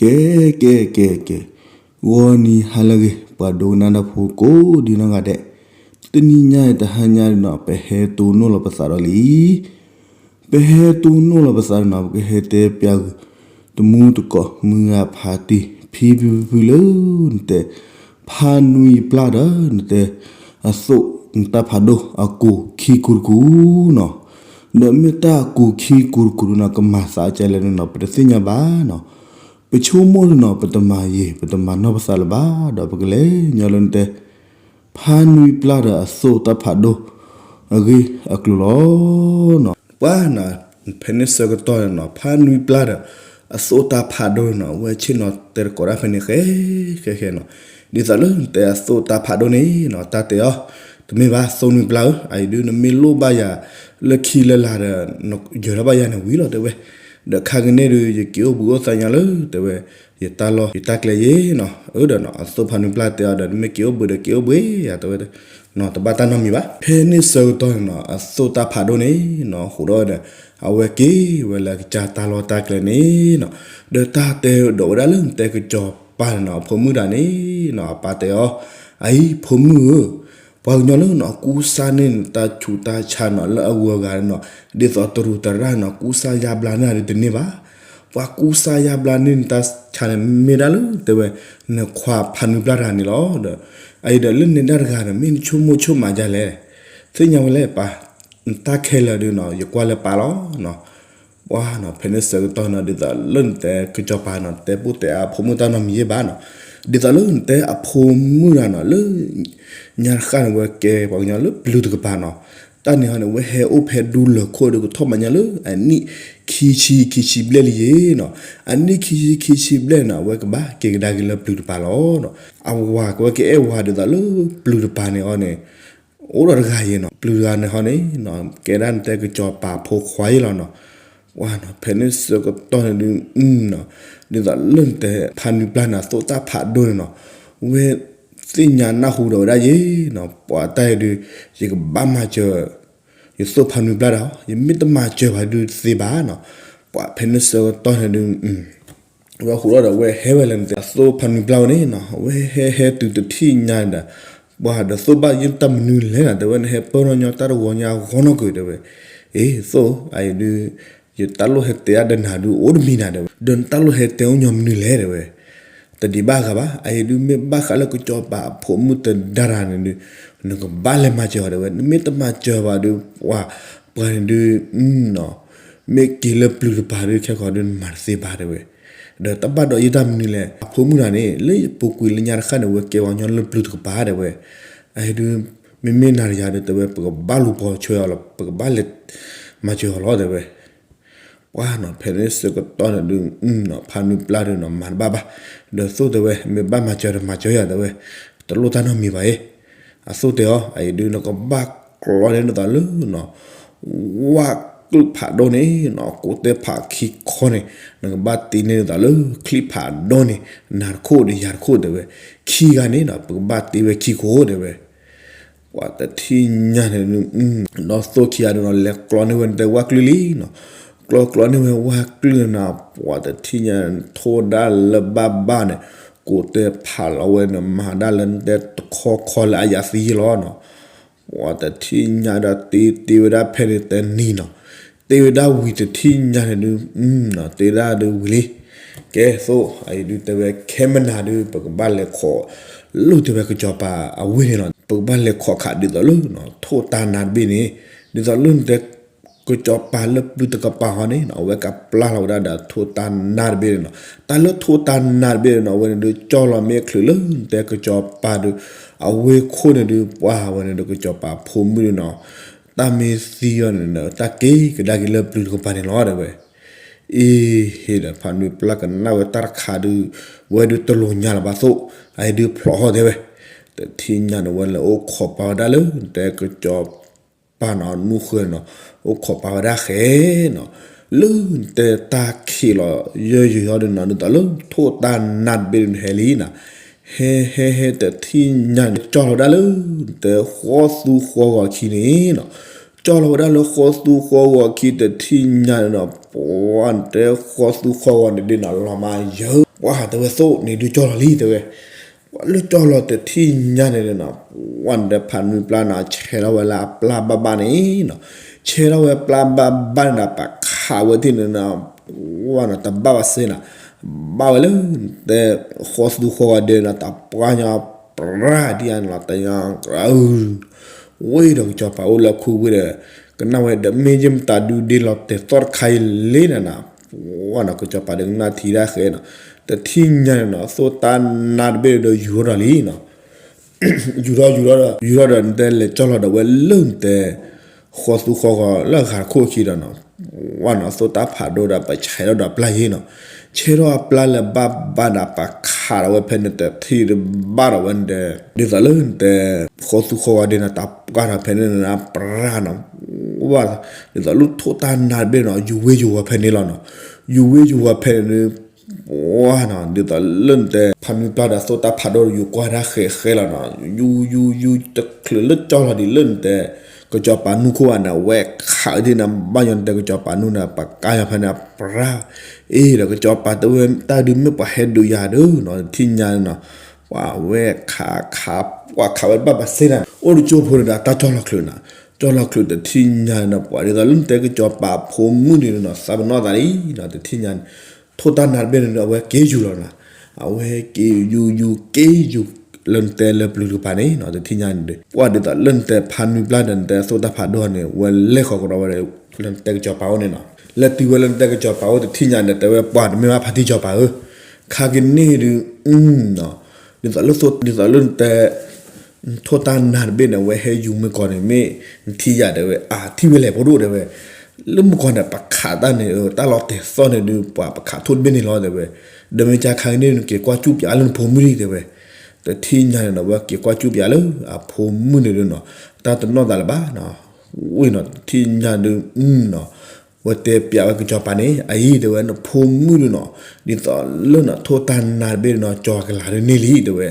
ကဲ ကဲ ကဲ ကဲ, ဂီၤနံၤဟါလၢအဂ့ၤ ပှၤဒိကနၣ်တၢ်ဖိကိးဒံနီၢ်ဂၤဒဲး, တနံၤညါအံၤတဟါညါဒုနီၤ ပဟဲတိၢ်နီၣ်လီၤပသးဒီးလံ. ပဟဲတိၢ်နီၣ်လီၤပသးဒီးနီၤ ပကဟဲတဲပျးဂုာ် တမူတကိး မုၢ်ဂၤဖးတံၢ် ဖံဖုဖုလၢ နတဲ ဖါနွံပျၢ်ဒီး နတဲ အသိး နတၢ်ဖးဒိၣ် အကူာ်ခံကူာ်တကူာ်နီၤ. ဒီးမ့ၢ်တၢ်အကူာ်ခံကူာ်တကူာ်ဒုနီၤ ကမၤသးကလဲၣ်ဒုနီၤ ပတသ့ၣ်ညါဘၣ်နီၤ. ပဆိကမိၣ်ဒုနီၤ ပတမၤယံာ် ပတမၤနီၢ်ပသးလၢၤဘၣ် ဒီးပကလဲၤညီလၢနတဲ ဖါနွံပျၢ်ဒီးအသိးတၢ်ဖးဒိၣ် အဂ့ၢ်အကျိၤလီၤ. ပှၤနီၤ ဖဲန့ၣ်ဆၢကတီၢ်န့ၣ်နီၤ ဖါနွံပျၢ်ဒီး အသိးတၢ်ဖးဒိၣ်န့ၣ်နီၤ အဝဲဆ့ၣ်နီၤတဲတကိးတၢ်ဖဲန့ၣ် ဃဲ ဃဲ ဃဲနီၤ. ဒ်သိးလၢနတဲအသိးတၢ်ဖးဒိၣ်န့ၣ်နီၤ တၢ်တဲအီၤ တမ့ၢ်ဘၣ် သိးနွံပျၢ်ဧၢ, အအံၤဒု နမ့ၢ်လိၣ်ဘၣ်ယၤ လၢခံလၢလာ်ဒီး ယၢၤထီၣ်ဘၣ်ယၤန့ၣ်ဝံၤလီၤ တဲဝဲ. ဒီးခါကန့ၣ်ဒု ယက့ၤအိၣ်ဘှံးအိၣ်သါညါလၢ တဲဝဲ ယတၢ်လီၢ် ယတၢ်ကျဲယ့ၣ်နီၤ. အၢဒီးနီၤ အသိးဖါနွံပျၢ်တဲအီၤဒီး နမ့ၢ်က့ၤအိၣ်ဘှံးဒီးက့ၤအိၣ်ဘှံးယၤ တဲဝဲ တဘၣ်တၢ်နီတမံၤဘၣ်. ဖဲန့ၣ်ဆၢကတီၢ်န့ၣ်နီၤ အသိးတၢ်ဖးဒိၣ်န့ၣ်နီၤ ဃိးဒီးဒီး အဝဲက့ၤဝဲလၢအကစၢ်တၢ်လီၢ်တၢ်ကျဲန့ၣ်နီၤ. ဒီးတၢ်တဲဒီးဝဲဒၣ်လၢနတဲကစီၤပၤန့ၣ်နီၤ အဖိမုၣ်တဂၤန့ၣ်နီၤ အပၢ်တဲအီၤ အအံၤ ဖိမုၣ်ဧၢ, ပှၤကညီလၢနီၤ ကူစါန့ၢ်နတၢ်ဆူးတၢ်ဆါနီၤ လၢအဂုၤအဂၤန့ၣ်နီၤ ဒ်သိးတရူးတရၣ်နီၤ ကူစါယါဘျါန့ၢ်ဒုတန့ၢ်ဘၣ်. ပှၤကူစါယါဘျါန့ၢ်နတၢ်ဆါန့ၣ် မ့ၢ်ဒၣ်လၢတဲဝဲ နခွါဖါနွံပျၢ်တဂၤန့ၣ်လီၤ. ဒီး အအံၤဒီးလၢနဒါတဂၤဒီး မ့ၢ်နဆိကမိၣ်ဆိကမးဒ်လဲၣ်, သ့ၣ်ညါဝဲလဲၣ်ပၢ်, နတၢ်ခဲလၢာ်ဒုနီၤ ယကွၢ်လၢပၢ်လီၤ. ပှၤနီၤ ဖဲန့ၣ်ဆၢကတီၢ်နီၤ ဒ်သိးလၢနတဲကစီၤပၤနီၤ တဲပိၢ်တဲအဖိမုၣ်တၢ်နီတမံၤယ့ၣ်ဘၣ်နီၤ, ဒ်သိးလၢနတဲအဖိမုၣ်တဂၤနီၤ လၢ ညါတဃၣ်န့ၣ် ဝဲကဲပှၤကညီလၢပျုၤတကပၤနီၤ, တၢ်န့ၣ်ဟီန့ၣ် ဝဲဟဲအိၣ်ဖဲဒူလၢာ်ခိၣ်ဒီး ကထီၣ်မၤညါလၢအနံၣ်ခံဆံခံဆံဘျဲၣ်လံယ့ၣ်နီၤ, အနံၣ်ခံဆံခံဆံဘျဲၣ်နီၤ အဝဲကဘၣ်က့ၤကဒါက့ၤလၢပျုၤတပၤလီၤ. အဝၤကဝဲကအဲၣ်ဝၤဒ်သိးလၢပျုၤတပၤန့ၣ်ဟီန့ၣ် အိၣ်ဒီးတဂၤယ့ၣ်နီၤ, ပျုၤတဂၤန့ၣ်ဟီန့ၣ် ကဲဒၣ်နတဲကစီၤပၤဖိခွါယ့ၣ်လီၤနီၤ. ပှၤနီၤ ဖဲန့ၣ်ဆၢကတီၢ်န့ၣ်ဒု ဒ်သိးလၢနတဲဖါနွံပျၢ်န့ၣ် အသိးတၢ်ဖးဒိၣ်န့ၣ်နီၤ, ဝဲသ့ၣ်ညါနၢ်ဟူဒီးဝဲဒၣ်ယ့ၣ်နီၤ, ပှၤတၢ်အံၤဒု ယကဘၣ်မၤစၢၤ ယသိးဖါနွံပျၢ်တၢ်, ယမ့ၢ်တမၤစၢၤဘၣ်ဒုတသ့ဘၣ်နီၤ. ပှၤဖဲန့ၣ်ဆၢကတီၢ်န့ၣ်ဒု ဝဲဟူးထီၣ်ဒီး ဝဲဟဲဝဲလၢနတဲအသိးဖါနွံပျၢ်ဝဲန့ၣ်နီၤ, ဝဲဟဲဟဲတုၤတထံၣ်ညါန့ၣ်ဒီး ပှၤဒီးသိးဘၣ်ယိၣ်တၢ်မနုၤလဲၣ်နီၤ, တဲဝဲ နဟဲပၢၢ်ထီၣ်ညီတၢ်တဂီၤညါအဂီၢ်နီၢ်က့ၤ တဲဝဲ, အ့ သိး အအံၤဒု ယတၢ်လိၣ်ဟဲတဲအါဒီးနၤဒု အိၣ်တမံၤနၤ တဲဝဲ, ဒီးနတၢ်လိၣ်ဟဲတဲအိၣ်ညီမနုၤလဲၣ် တဲဝဲ, တဒံးဘၣ်ဂၤဘၣ်, အအံၤဒုမ့ၢ်ဘၣ်ဃးလၢကစီၤပၤအဖိမုၣ်တဒါတၢ်န့ၣ်ဒု နကဘၣ်လဲၤမၤစၢၤအီၤ တဲဝဲ, နမ့ၢ်တမၤစၢၤဘၣ်ဒု ပှၤ ပှၤန့ၣ်ဒု မ့ၢ်က့ၤလၢပျုၤတပၤဒု ခဲကီးဒု နမၤတသ့ဘၣ် တဲဝဲ, ဒီးတၢ်ဘၣ်ဒီးယိၣ်တၢ်မနုၤလဲၣ်, အဖိမုၣ်တဂၤန့ၣ် လၢယပူၤကွံာ်လၢညါတဃၣ်န့ၣ် ဝဲကဲပှၤကညီလၢပျုၤတကပၤ တဲဝဲ, အအံၤဒု မ့မ့ၢ်နၤတယၤဒု တဲဝဲ ပကဘၣ်လူၤပိာ်ဆွဲအီၤလီၤ, ပကဘၣ်လဲၤ မၤစၢၤအီၤလီၤ တဲဝဲ. ပှၤနီၤ ဖဲန့ၣ်ဆၢကတီၢ်န့ၣ်ဒု ဖါနွံပျၢ်ဒုနီၤ မၤတဘၣ်ဘၣ်, ဒီးသိးတဲဝဲ မ့ၢ်ဘၣ်မၤစၢၤဒီးမၤစၢၤယၤ တဲဝဲ, တလိၣ်တၢ်နီတမံၤဘၣ်အံၤ, အသိးတဲအီၤ အအံၤဒု နကဘၣ်ကျီန့ၢ်နသးလၢနီၤ ဝၣ်ကျုၢ်ဖးဒိၣ်န့ၣ်နီၤ ကိးတဲဖးခံခီန့ၣ် နကဘၣ်တ့န့ၢ်နသးလၢချံဖးဒိၣ်န့ၣ် နၤတခိၣ်ဒီးယၤတခိၣ် တဲဝဲ, ခံဂၤန့ၣ်နီၤ ပကဘၣ်တ့ဝဲခံခိၣ် တဲဝဲ. ပှၤတထံၣ်ညါန့ၣ် ဒီးသိးခံဂၤဒုနီၤ လဲၤကျီန့ၢ်ဝဲနတဲဝၣ်ကျုၢ်လံနီၤ, ကျီကျီန့ၢ်ဝဲဝၣ်ကျုၢ်န့ၣ်နီၤ ပှၤတထံၣ်ညါ ထိၣ်ဒၣ်လၢဘၣ်ဘၣ်န့ၣ် ကိးတဲဖးလီၤဝဲန့ၣ် မၤဒၣ်လၢနတဲတခီခီလၢအယၤသံယ့ၣ်လီၤနီၤ. ပှၤတထံၣ်ညါဒီးတ့တ့ဝဲဒၣ်ဖဲန့ၣ်တနံၤနီၤ, တ့ဝဲဒၣ်ဝံၤတထံၣ်ညါန့ၣ်ဒု တ့ဒၣ်ဒုဝံၤလံ, ကဲသိး အအံၤဒုတဲဝဲ ခဲမနၤဒု ပကဘၣ်လဲၤခိး လၢတဲဝဲကစီၤပၤအဝ့ၢ်န့ၣ်နီၤ ပကဘၣ်လဲၤခိးခးဒ်သိးလၢ ထိၣ်တၢ်နါတဘ့ၣ်န့ၣ်, ဒ်သိးလၢနတဲ ကစီၤပၤလၢပျုၤတကပၤဟီန့ၣ်နီၤ အဝဲကပျၢ်လီၤဝဲဒၣ်ဒီးထိၣ်တၢ်နါတဘ့ၣ်န့ၣ်နီၤ, တၢ်လၢထိၣ်တၢ်နါတဘ့ၣ်န့ၣ်နီၤ အဝဲန့ၣ်ဒု ကၠီၣ်လီၤမ့ၢ်ချုးလၢနတဲကစီၤပၤဒု အဝ့ၢ်ခိၣ်န့ၣ်ဒု ပှၤဝဲန့ၣ်ဒု ကစီၤပၤဖိမုၣ်န့ၣ်နီၤ တၢ်မ့ၢ်သံအီၤန့ၣ် တၢ်က့ၤကဒါက့ၤလၢပျုၤတကပၤန့ၣ်လီၤ တဲဝဲ. အ့ ဟ့ၣ်ဒီး ဖါနွံပျၢ်ကနၣ်ဝဲတၢ်တခါဒု ဝဲဒုတလိၤညါလၢၤဘၣ်သိး, အအံၤဒုဖျိးဟီၣ်တဲဝဲ, တထံၣ်ညါန့ၣ် ဝဲလဲၤအိၣ်ခိးပာ်ဝဲဒၣ်လၢ တဲကစီၤပၤနီၤ နူၢ်ဃၢၤန့ၣ်နီၤ အိၣ်ခိးပာ်ဝဲဒၣ်ဃဲနီၤ, လၢတဲတၢ်ခံးလီၤ ယၢယုာ်ဟီဒုနီၤ ဒ်သိးလၢထိၣ်တၢ်နါတဘ့ၣ်ဒုန့ၣ်ဟဲလံနီၤ, ဟဲဟဲဟဲတထံၣ်ညါန့ၣ် ကၠီၣ်လီၤဝဲဒၣ်လၢ တဲဃီသူဃီဂီၤခံန့ၣ်နီၤ, ကၠီၣ်လီၤဝဲဒၣ်လၢဃီသူဃီဂီၤခံတထံၣ်ညါန့ၣ်နီၤ ပှၤတဲဃီသူဃီဂီၤန့ၣ်ဒ်နီၤ လီၤမးယၢၤ ပှၤတဲဝဲသိၣ်န့ၣ်ဒုးကၠီၣ်လီၤလံတဲဝဲ, ပှၤလၢကၠီၣ်လီၤတထံၣ်ညါန့ၣ်နီၤ, ပှၤဒီးဖးနွံပျၢ်နီၤ ဆဲးထီၣ်ဝဲလၢအပျၢ်ဘၣ်ဘၣ်န့ၣ်နီၤ, ဆဲးထီၣ်ဝဲပျၢ်ဘၣ်ဘၣ်န့ၣ်ဒီး ပာ်ခးဝဲသ့ၣ်န့ၣ်နီၤ, ပှၤနီၤ တဘၣ်ဘၣ်စ့နီၤ, ဘၣ်ဝဲလၢတဲ ဃီသူဃီဂီၤဒဲးနီၤ တၢ်ပှၢ်ညီ ပြၢ်ဒံးဧါန့ၣ်လီၤ တညီ ဝ့ၢ်ဒီးကစီၤပၤအိၣ်လၢခူဝ့ၢ်ဒီး ကနၣ်ဝဲဒီး မ့ၢ်ယမတၤဒုးဒ့လီၤတဲာ်သီၣ်တခါအံၤလ့နၤနီၤ, ပှၤနီၤ ကစီၤပၤဒီးကနၣ်ထံတၢ်ဃဲနီၤ, တထံၣ်ညါန့ၣ်နီၤ သိၣ်တၢ်နါတဘ့ၣ်ဒီးယူၤထီၣ်ဒီးလံနီၤ, ယူၤထီၣ်ယူၤထီၣ်ဒီး ယူၤထီၣ်ဒီးနတဲလဲၤကၠီၣ်လီၤဒီးဝဲလၢနတဲ ဃီသူဃီဂီၤလၢအဂၤတခိၣ်အခံဒီးနီၤ, ပှၤနီၤ သိၣ်တၢ်ဖးဒိၣ်ဒီးပဆဲးထီၣ်ဒီးပျၢ်ယ့နီၤ, ဆဲးထီၣ်အပျၢ်လၢဘၣ်ဘၣ်ဒီးပာ်ခးဒီးဝဲဖဲန့ၣ်တထံၣ်တဘၣ်ဒီးဝဲနတဲ ဒ်သိးလၢနတဲ ဃီသူဃီဂီၤဒဲးနီၤ တၢ်ပှၢ်ဒီးဖဲန့ၣ်န့ၣ် ပြၢ်နီၤ, ဝဲ ဒ်သိးလၢထိၣ်တၢ်နါတဘ့ၣ်နီၤ ယူၤဝ့ယူၤဝီၤဖဲန့ၣ်လီၤနီၤ, ယူၤဝ့ယူၤဝီၤဖဲန့ၣ် ပှၤနီၤ ဒ်သိးလၢနတဲ ဖးနွံပျၢ်ဒီးသိၣ်တၢ်ဖးဒိၣ်ယူၤကွၢ်တၢ်ဃဲဃဲလီၤနီၤ, ယူၤယူၤယူၤတချုးလၢကၠီၣ်လီၤဒံးလၢနတဲ ကစီၤပၤနူၢ်ခိၣ်ဘၣ်န့ၣ် ဝဲခးဝဲဒၣ်န့ၣ် ဘၣ်ညီနတဲ ကစီၤပၤနူၢ်န့ၣ် ပှၤကါညီဖဲန့ၣ် ပြၢ် အ့ဒီးကစီၤပၤတဲဝဲတၢ်ဒုးမ့ၢ်ပှၤဟဲဒုးယၤဒီးနီၤ တထံၣ်ညါန့ၣ်နီၤ, ပှၤဝဲခးခး ပှၤခးဝဲဘၣ်ဘၣ်စ့နၤ အိၣ်တကၠိဖိန့ၣ်ဒီး တၢ်ကၠီၣ်လီၤချုးနီၤ, ကၠီၣ်လီၤချုးတထံၣ်ညါန့ၣ်နီၤ ပှၤဒ်သိးလၢနတဲကစီၤပၤဖိမုၣ်န့ၣ်နီၤ သးပနီၣ်သးလံနီၤ တထံၣ်ညါန့ၣ် ထိၣ်တၢ်နါတဘ့ၣ်န့ၣ်ဒီး အဝဲက့ၤယူၤလီၤနီၤ, အဝဲက့ၤယူၤယူၤက့ၤယူၤ လၢနတဲလၢပျုၤတကပၤန့ၣ်နီၤ တထံၣ်ညါန့ၣ်ဒီး ပှၤဒ်သိးလၢနတဲဖးနွံပျၢ်ဒီးနတဲသိၣ်တၢ်ဖးဒိၣ်န့ၣ် ဝဲလဲၤဃီၤကဒီးဝဲဒီး လၢနတဲကစီၤပၤအိၣ်န့ၣ်နီၤ, လဲၤတုၤဝဲလၢနတဲကစီၤပၤအိၣ်တထံၣ်ညါန့ၣ် တဲဝဲပှၤတမ့ၢ်ဘၣ်ဖါတံၢ်စီၤပၤဧၢ, ခါကန့ၣ်ဒုး ဒ်သိးလၢသိၣ် ဒ်သိးလၢနတဲ ထိၣ်တၢ်နါတဘ့ၣ်န့ၣ် အဝဲဟဲယူၤမုၢ်ကီၢ်န့ၣ် မ့ၢ်နထံၣ်ယၤတဲဝဲ အထံၣ်ဝဲလဲၣ်ဖိဒိၣ်တဲဝဲ, လၢမုၢ်ကီၢ်န့ၣ် ပခးတၢ်န့ၣ် တၢ်လီၤတဲာ်သီၣ်န့ၣ်ဒုး ပှၤပခးထိၣ်တဘ့ၣ်န့ၣ်လီၤတဲဝဲ, ဒီးမ့ၢ်ကခါကန့ၣ် နက့ၤကွၢ်ကူၣ်ပၠးလၢနဖိမုၣ်လံတဲဝဲ, တထံၣ်ညါန့ၣ်နီၤ ဝဲက့ၤကွၢ်ကူၣ်ပၠးလၢအဖိမုၣ်န့ၣ်ဒုးနီၤ, တၢ်တနီၣ်သးလၢၤဘၣ်နီၤ, ဝ့ၢ်နီၤ တထံၣ်ညါဒုး နီၤ ဝဲတဲပၠးဝဲကစီၤပၤန့ၣ် အအံၤတဲဝဲ နဖိမုၣ်ဒုးနီၤ ဒ်သိးလၢနီၤ ထိၣ်တၢ်နါတဘ့ၣ်နီၤ ကၠီၤကလၤဒုးန့ၢ်လံတဲဝဲ,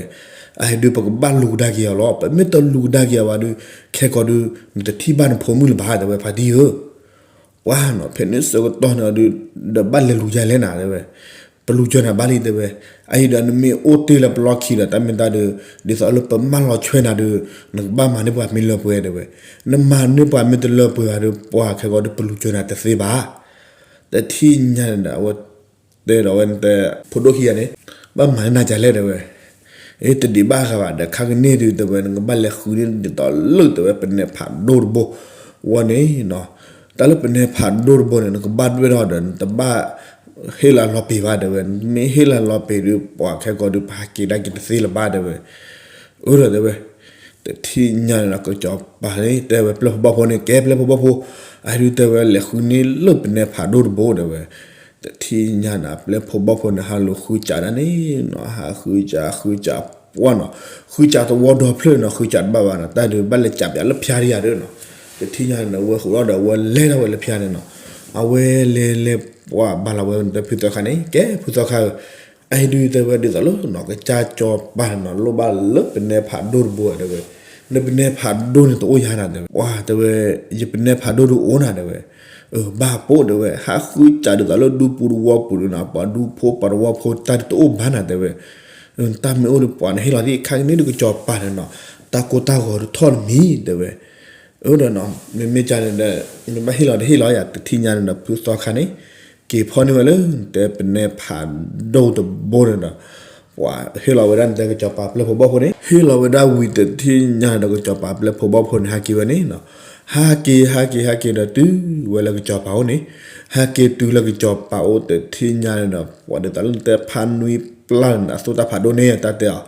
အဟဲဒုး ပကဘၣ်လူၤကဒါက့ၤအီၤလီၤ. ပမ့ၢ်တလူၤကဒါက့ၤအီၤဘၣ်ဒုး ခဲကီးဒုး နတထံၣ်ဘၣ်နဖိမုၣ်လၢၤဘၣ်တဲဝဲ ဖါတံၢ်ဧၢ ပှၤနီၤ ဖဲန့ၣ်ဆၢကတီၢ်န့ၣ်ဒုး ဒီးဘၣ်လဲၤလူၤယၤလဲၣ်နၤတဲဝဲ, ပလူၤကၢၤနၤဘၣ်လံတဲဝဲ, အအံၤဒီးနမ့ၢ်အိၣ်တ့ၢ်လၢပလီၢ်ခံဒီး တၢ်မ့ၢ်တၢ်ဒုး ဒ်သိးလၢပမၢလီၤဆွဲနၤဒုး နကဘၣ်မၤန့ၢ်ပှၤမ့ၢ်လၢပှဲၤတဲဝဲ, နမၤန့ၢ်ပှၤမ့ၢ်တလၢပှဲၤဘၣ်ဒုး ပှၤခဲကီးဒုးပလူၤကၢၤနၤတသ့ဘၣ် တထံၣ်ညါန့ၣ်ဒီး အဝဲတဲဒီးဝဲတဲ ဖိဒိၣ်ခံဂၤန့ၣ် ဘၣ်မၤန့ၢ်နၤဒ်လဲၣ်တဲဝဲ, အ့ တဒံးဘၣ်ဃးဘၣ်ဒီး ခါကန့ၣ်ဒုးတဲဝဲ နကဘၣ်လဲၤဃုန့ၢ်ဒ်သိးလၢတဲဝဲ ပနဲဖးဒိၣ်တဘိ ဝဲန့ၣ်နီၤ, တၢ်လၢပနဲဖးဒိၣ်တဘိန့ၣ် နကဘၣ်ဒွဲၣ်ထီၣ်ဒီး နတဘၣ်ဟ့ၣ်လီၤလီၤပ့ၤဘၣ်တဲဝဲ, နမ့ၢ်ဟ့ၣ်လီၤလီၤပ့ၤဒုး ပှၤခဲကီးဒုး ပဟးက့ၤဒၣ်က့ၤတသ့လၢၤဘၣ်တဲဝဲ အၢ ဒီးတဲဝဲ, တထံၣ်ညါန့ၣ်ဒီး ကစီၤပၤန့ၣ် တဲဝဲပျဲၢ်ဖိဘီၣ်ဖိန့ၣ် ကဲပျဲၢ်ဖိဘီၣ်ဖိ, အဒုးတဲဝဲ လဲၤဃုန့ၢ်လၢပနဲဖးဒိၣ်တဘိတဲဝဲ, တထံၣ်ညါန့ၣ် ပျဲၢ်ဖိဘီၣ်ဖိန့ၣ် ဟးလူၤဃုစးဒၣ်န့ၣ်နီၤ, ဟးဃုစး ဃုစး ပှၢ်နီၤ, ဃုစးသဝီဒီဖျၢၣ်နီၤ, ဃုစးတဘၣ်ဘၣ်နီၤ, တၢ်ဒုးဘၣ်လဲၤစးပၠးလၢဖၠါတယၤဒီးနီၤ, တထံၣ်ညါန့ၣ် အဝဲဃုာ်ဒီး အဝဲလဲၤထီၣ်ဝဲလၢဖၠါန့ၣ်နီၤ, အဝဲလဲၤလဲၤပှၢ်ဘၣ်လီၤဝဲ တဲဖုသီခါန့ၣ် ကဲဖုသီခါဧၢ အဟဲဒုးတဲဝဲဒ်သိးလၢနီၤ ကစၢ်စီၤပၤန့ၣ်နီၤ လိၣ်ဘၣ်လၢပနဲဖးဒိၣ်တဘိတဲဝဲ, နပနဲဖးဒိၣ်န့ၣ်တအိၣ်ယၤနၤတဲဝဲ, ပှၤတဲဝဲ ယပနဲဖးဒိၣ်ဒုးအိၣ်နၤတဲဝဲ, အၢ ဘၣ်ပိၢ်တဲဝဲ ဟးဃုစးဒ်သိးလၢဒူပူၤတဝီပူၤဒုးနီၤ ပှၤဒူဖိပှၤတဝီဖိတၢ်ဒုးတအိၣ်ဘၣ်နၤတဲဝဲ, တၢ်မ့ၢ်အိၣ်ဒီးပှၤန့ၣ်ဟ့ၣ်လီၤသ့ၣ် ခါကန့ၣ်ဒုးကစီၤပၤန့ၣ်နီၤ တၢ်ကိၢ်တၢ်ဂီၤဒုးထီၣ်တမံၤတဲဝဲ အၢ ဒီးနီၤ မ့မ့ၢ်ကန့ၣ်ဒီး နဘၣ်ဟ့ၣ်လီၤတဟ့ၣ်လီၤယၤ တထံၣ်ညါန့ၣ်ဒီး ဖုသီခါန့ၣ် က့ၤဖီၣ်န့ၢ်ဝဲလၢ တဲပနဲဖးဒိၣ်တဘိန့ၣ်ဒီး ပှၤဟ့ၣ်လီၤဝဲဒၣ်န့ၣ် တဲကစီၤပၤပျဲၢ်ဖိဘီၣ်ဖိန့ၣ် ဟ့ၣ်လီၤဝဲဒၣ်ဝံၤတထံၣ်ညါန့ၣ်ဒီး ကစီၤပၤပျဲၢ်ဖိဘီၣ်ဖိန့ၣ် ဟးက့ၤဝဲန့ၣ်နီၤ, ဟးက့ၤ ဟးက့ၤ ဟးက့ၤဒီး တုၤဝဲလၢကစီၤပၤအိၣ်န့ၣ်, ဟဲက့ၤတုၤလၢကစီၤပၤအိၣ်တထံၣ်ညါန့ၣ်ဒီး ပှၤဒ်သိးလၢနတဲဖးနွံပျၢ်န့ၣ် အသိၣ်တၢ်ဖးဒိၣ်န့ၣ် တၢ်တဲအီၤ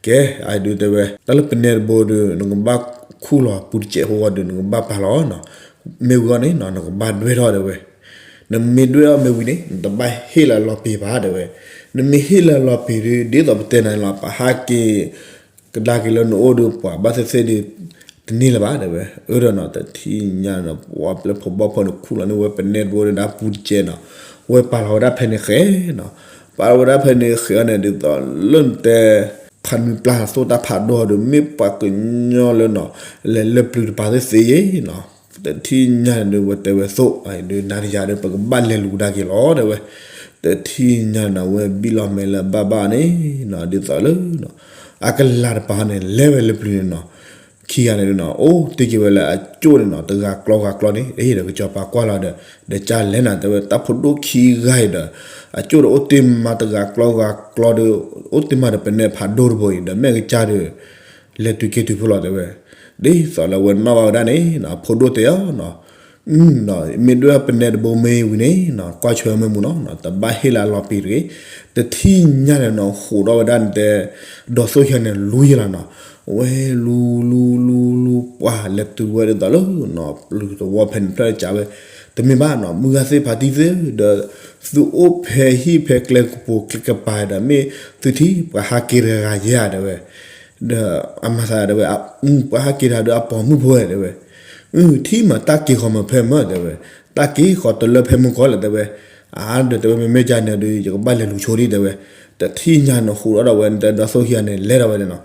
ကဲ အဒုးတဲဝဲ တၢ်လၢပနဲတဘိဒုး နကဘၣ်ခူၣ်လီၤပူၤတစဲးဖိဂီၢ်ဒုး နကဘၣ်ပာ်လီၤနီၤ, မ့ၢ်ဝံၤအီၤန့ၣ်နီၤ နကဘၣ်ဒွဲၣ်ထီၣ်တဲဝဲ, နမ့ၢ်ဒွဲၣ်ထီၣ်မ့ၢ်ဝံၤန့ၣ် နတဘၣ်ဟ့ၣ်လီၤလီၤပ့ၤဘၣ်တဲဝဲ, နမ့ၢ်ဟ့ၣ်လီၤလီၤပ့ၤဒုး ဒ်သိးပတဲနၤန့ၣ်လီၤ ပဟးက့ၤ ကဒါက့ၤလၢနအိၣ်ဒုး ပှၤဘၣ်သ့ၣ်သ့ၣ်ဒုး တန့ၢ်လၢၤဘၣ်တဲဝဲ, အၢ ဒီးနီၤ တထံၣ်ညါန့ၣ်ဒီး ပှၤပျဲၢ်ဖိဘီၣ်ဖိန့ၣ် ခူၣ်လီၤန့ၢ်ဝဲပနဲတဘိဒုး ပူၤတစဲးနီၤ, ဝဲပာ်လီၤဝဲဒၣ်ဖဲန့ၣ်ဃဲနီၤ, ပာ်လီၤဝဲဒၣ်ဖဲန့ၣ်ဃဲအီၤန့ၣ် ဒ်သိးလၢနတဲ ဖးနွံပျၢ်သိၣ်တၢ်ဖးဒိၣ်ဒုး မ့ၢ်ပှၤကညီလၢနီၤ လဲၤလၢပျုၤတပၤသ့ၣ်သ့ၣ်ယ့ၣ်နီၤ, တထံၣ်ညါန့ၣ်ဒုး ဝဲတဲဝဲသိၣ် ဒုးနၤတယၤဒီး ပကဘၣ်လဲၤလူၤကဒါက့ၤလီၤတဲဝဲ, တထံၣ်ညါန့ၣ်နီၤ ဝဲဘံၣ်လီၤမဲာ်လၢအဘၣ်ဘၣ်န့ၣ်နီၤ ဒ်သိးလၢနီၤ အကလၤတပၤန့ၣ် လဲၤဝဲလၢပျုၤန့ၣ်နီၤ, ခံဂၤန့ၣ်နီၤ အိၣ်တ့ၢ်က့ၤဝဲလၢအကၠိၣ်န့ၣ်နီၤ တဂၤကျီဂၤကျီန့ၣ် အ့ဒီးကစီၤပၤကွၢ်လီၤဒီး ဒီးကၢ်လဲၣ်နၤတဲဝဲ တၢ်ဖိဒိၣ်ခံဂၤအံၤဒီး အကၠိၣ်ဒီးအိၣ်တ့ၢ်မးတဂၤကျီဂၤကျီဒီး အိၣ်တ့ၢ်မးဒီးပနဲဖးဒိၣ်တဘိအံၤ ဒီးမ့ၢ်ကစၢ်ဒီး လဲၤတုၤက့ၤတုၤဖိလီၤတဲဝဲ, ဒ်သိးလၢဝဲနီၣ်ဘၣ်ဝဲဒၣ်န့ၣ်နီၤ ဖိဒိၣ်တဲအီၤနီၤ မ့ၢ်ဒွဲၣ်ပနဲတဘိမ့ၢ်ဝံၤန့ၣ်နီၤ ကွၢ်ဆွဲမ့ၢ်မူနီၤ တဘၣ်ဟ့ၣ်လၢအလီၤပံာ်တဂ့ၤ, တထံၣ်ညါန့ၣ်နီၤ ဟူးထီၣ်ဝဲဒၣ်န့ၣ်တဲ ဒီးသိၣ်ခံဂၤန့ၣ် လူယဲလီၤနီၤ, ဝဲလူလူလူလူ ပှၤလဲၤတုၤဝဲဒ်သိးလၢ ပျုၤသဝီဖဲန့ၣ်တဖျၢၣ်စံးဝဲ, တမ့ၢ်ဘၣ်နီၤ မုၢ်ဂၤသ့ၣ်ဖါတံၢ်သ့ၣ်ဒီး သုအိၣ်ဖဲဟံၣ်ဖဲကျဲကပူၤကျဲကပၤဒီး မ့ၢ်သုထံၣ်ပှၤဟးက့ၤတဂၤဂၤယဲဧါတဲဝဲ ဒီးအမၤသးတဲဝဲ ပှၤဟးက့ၤတဂၤဒီးအပိာ်မုၣ်ဖိဝဲတဲဝဲ, ထံၣ်မးတၢ်က့ၤဃီၤမးဖဲမၢတဲဝဲ, တၢ်က့ၤဃီၤတလၢဖဲမုၢ်ကီၢ်လၢတဲဝဲ, အါဒီးတဲဝဲ မ့မ့ၢ်ကန့ၣ်ဒီး ယကဘၣ်လဲၤလူၤဆိဒံးတဲဝဲ, တထံၣ်ညါန့ၣ် ဟူးထီၣ်ဒီးဝဲန့ၣ်တဲ ဒီးသိၣ်ခံဂၤန့ၣ် လဲၤဒီးဝဲန့ၣ်နီၤ,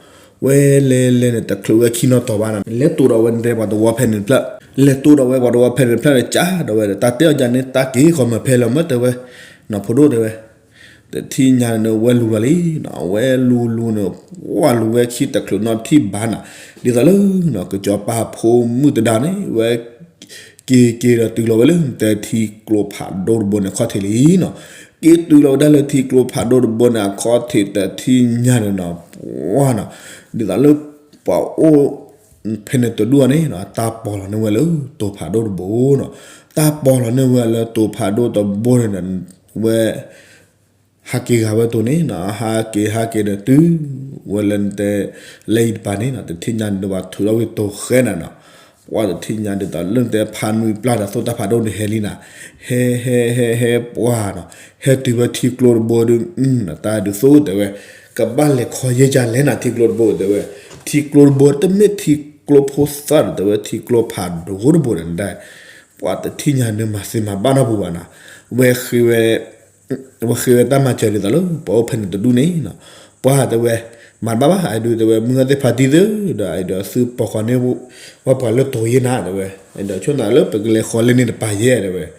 ဝဲလဲၤလဲၤန့ၣ် တချုးဝဲခံနီတတီၤဘၣ်နီၤ လဲၤတိၢ်ဒီးဝဲန့ၣ်တဲ ပှၤသဝီဖဲန့ၣ်တဖျၢၣ်, လဲၤတိၢ်ဒီးဝဲပှၤသဝီဖဲန့ၣ်တဖျၢၣ်ဒီး ကးဒီးဝဲဒီး တၢ်တဲအီၤကန့ၣ် တၢ်က့ၤဃီၤမးဖဲလၢမၢတဲဝဲ, နီၤဖိဒိၣ်တဲဝဲ တထံၣ်ညါန့ၣ် ဝဲလူၤလီၤလံနီၤ, ဝဲလူၤလူၤန့ၣ် ပှၤလူၤဝဲခံတချုးနီတထံၣ်ဘၣ်နီၤ, ဒ်သိးလၢ ကစီၤပၤဖိမုၣ်တဒါန့ၣ် ဝဲ က့ၤက့ၤဒီးတုၤလီၤဝဲလၢနတဲထံကျိဖးဒိၣ်တဘိန့ၣ် အခီၣ်ထံးလံနီၤ, က့ၤတုၤလီၤဝဲဒၣ်လၢထံကျိဖးဒိၣ်တဘိန့ၣ် အခီၣ်ထံးတထံၣ်ညါန့ၣ်နီၤ, ပှၤနီၤ, ဒ်သိးလၢ ပှၤအိၣ် ဖဲန့ၣ်တဒူၣ်အီၤန့ၣ် တၢ်ပီၤလီၤန့ၢ်ဝဲလၢတိၤဖးဒိၣ်တဘိနီၤ, တၢ်ပီၤလီၤန့ၢ်ဝဲလၢတိၤဖးဒိၣ်တဘိန့ၣ်ဒီး ဝဲ ဟးက့ၤဂၤဝဲတိၤန့ၣ်နီၤ, ဟးက့ၤဟးက့ၤဒီးတုၤ ဝဲလၢနတဲ လၢအံၤတပၤန့ၣ်နီၤ, တထံၣ်ညါန့ၣ်ဒီးပှၤထုးထီၣ်ဝံၤတိၤဃဲနၤနီၤ, ပှၤတထံၣ်ညါဒ်သိးလၢနတဲဖါနွံပျၢ်ဒီးသိၣ်တၢ်ဖးဒိၣ်န့ၣ်ဟဲလံနၤ, ဟဲဟဲဟဲဟဲပှၤနီၤ, ဟဲတုၤဝဲထံကျိတဘိဒီး တၢ်ဒုးသိၣ်တဲဝဲ, ကဘၣ်လဲၤခီယဲၢ်ကလဲၣ်နၤထံကျိတဘိတဲဝဲ, ထံကျိတဘိတမ့ၢ်ထံကျိဖိသၣ်ဒီးတဲဝဲ ထံကျိဖးဒိၣ်တဘိဒီးနတဲ, ပှၤတထံၣ်ညါန့ၣ်မၤသ့မၤဘၣ်နီတပူၤဘၣ်နီၤ, ဝဲဃ့ဝဲ ဝဲဃ့ဝဲတၢ်မၤစၢၤဒ်သိးလၢ ပှၤအိၣ်ဖဲန့ၣ်တဒူၣ်န့ၣ်နီၤ, ပှၤတဲဝဲ မၤတဘၣ်ဘၣ် အဒုးတဲဝဲ မုၢ်ဂၤသ့ၣ်ဖါတံၢ်သ့ၣ်ဒီး အဒုးသုပိာ်ဃီၤန့ၢ် ဝဲပှၤလၢတိၤယဲၢ်နၤတဲဝဲ, အဒုးဆိၣ်နၤလၢပကလဲၤဃီၤလၢန့ၣ်တပၤယဲၢ်တဲဝဲ, အ့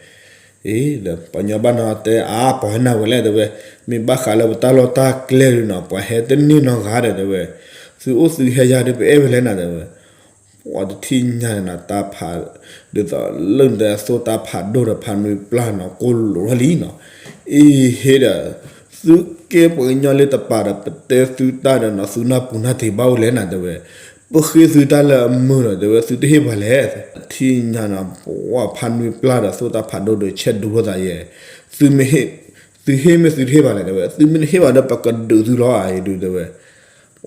ဒီးပှၤကညီဘၣ်နီၤတဲ အါ ပိာ်ဟဲနၤဝဲလဲၣ်တဲဝဲ, မ့ၢ်ဘၣ်ဃးလၢပတၢ်လီၢ်တၢ်ကျဲဒုးနီၤ ပှၤဟဲတန့ၢ်နီတဂၤဒီးတဲဝဲ, သုအိၣ်သုဟဲယၤဒီးပအဲၣ်ဝဲလဲၣ်နၤတဲဝဲ ပှၤတထံၣ်ညါန့ၣ်နီၤ တၢ်ဖး ဒ်သိးလၢနတဲအသိၣ်တၢ်ဖးဒိၣ်ဒီးဖးနွံပျၢ်နီၤ ကိၢ်လိာ်ထီၣ်လံနီၤ, အ့ဟ့ဒီး သုကဲပှၤကညီလၢတပၤဒီး ပတဲသုတၢ်ဒီးနီၤ သုနၢ်ပူၤနၢ်တ့ၢ်ဘၣ်အိၣ်လဲၣ်နၤတဲဝဲ, ပဃ့သုတၢ်လၢအမုာ်ဒီးတဲဝဲ သုတဟ့ၣ်ပှၤလဲၣ်, တထံၣ်ညါနီၤ ပှၤဖးနွံပျၢ်ဒီးသိၣ်တၢ်ဖးဒိၣ်ဒီး ဆဲးဒိးလိာ်သးယဲၢ်, သုမ့ၢ်ဟ့ၣ် သုဟ့ၣ်မ့ၢ်သုတဟ့ၣ်ပှၤလဲၣ်တဲဝဲ, သုမ့ၢ်တဟ့ၣ်ပှၤဒီး ပကဒုးသုလီၤအံၤဒုးတဲဝဲ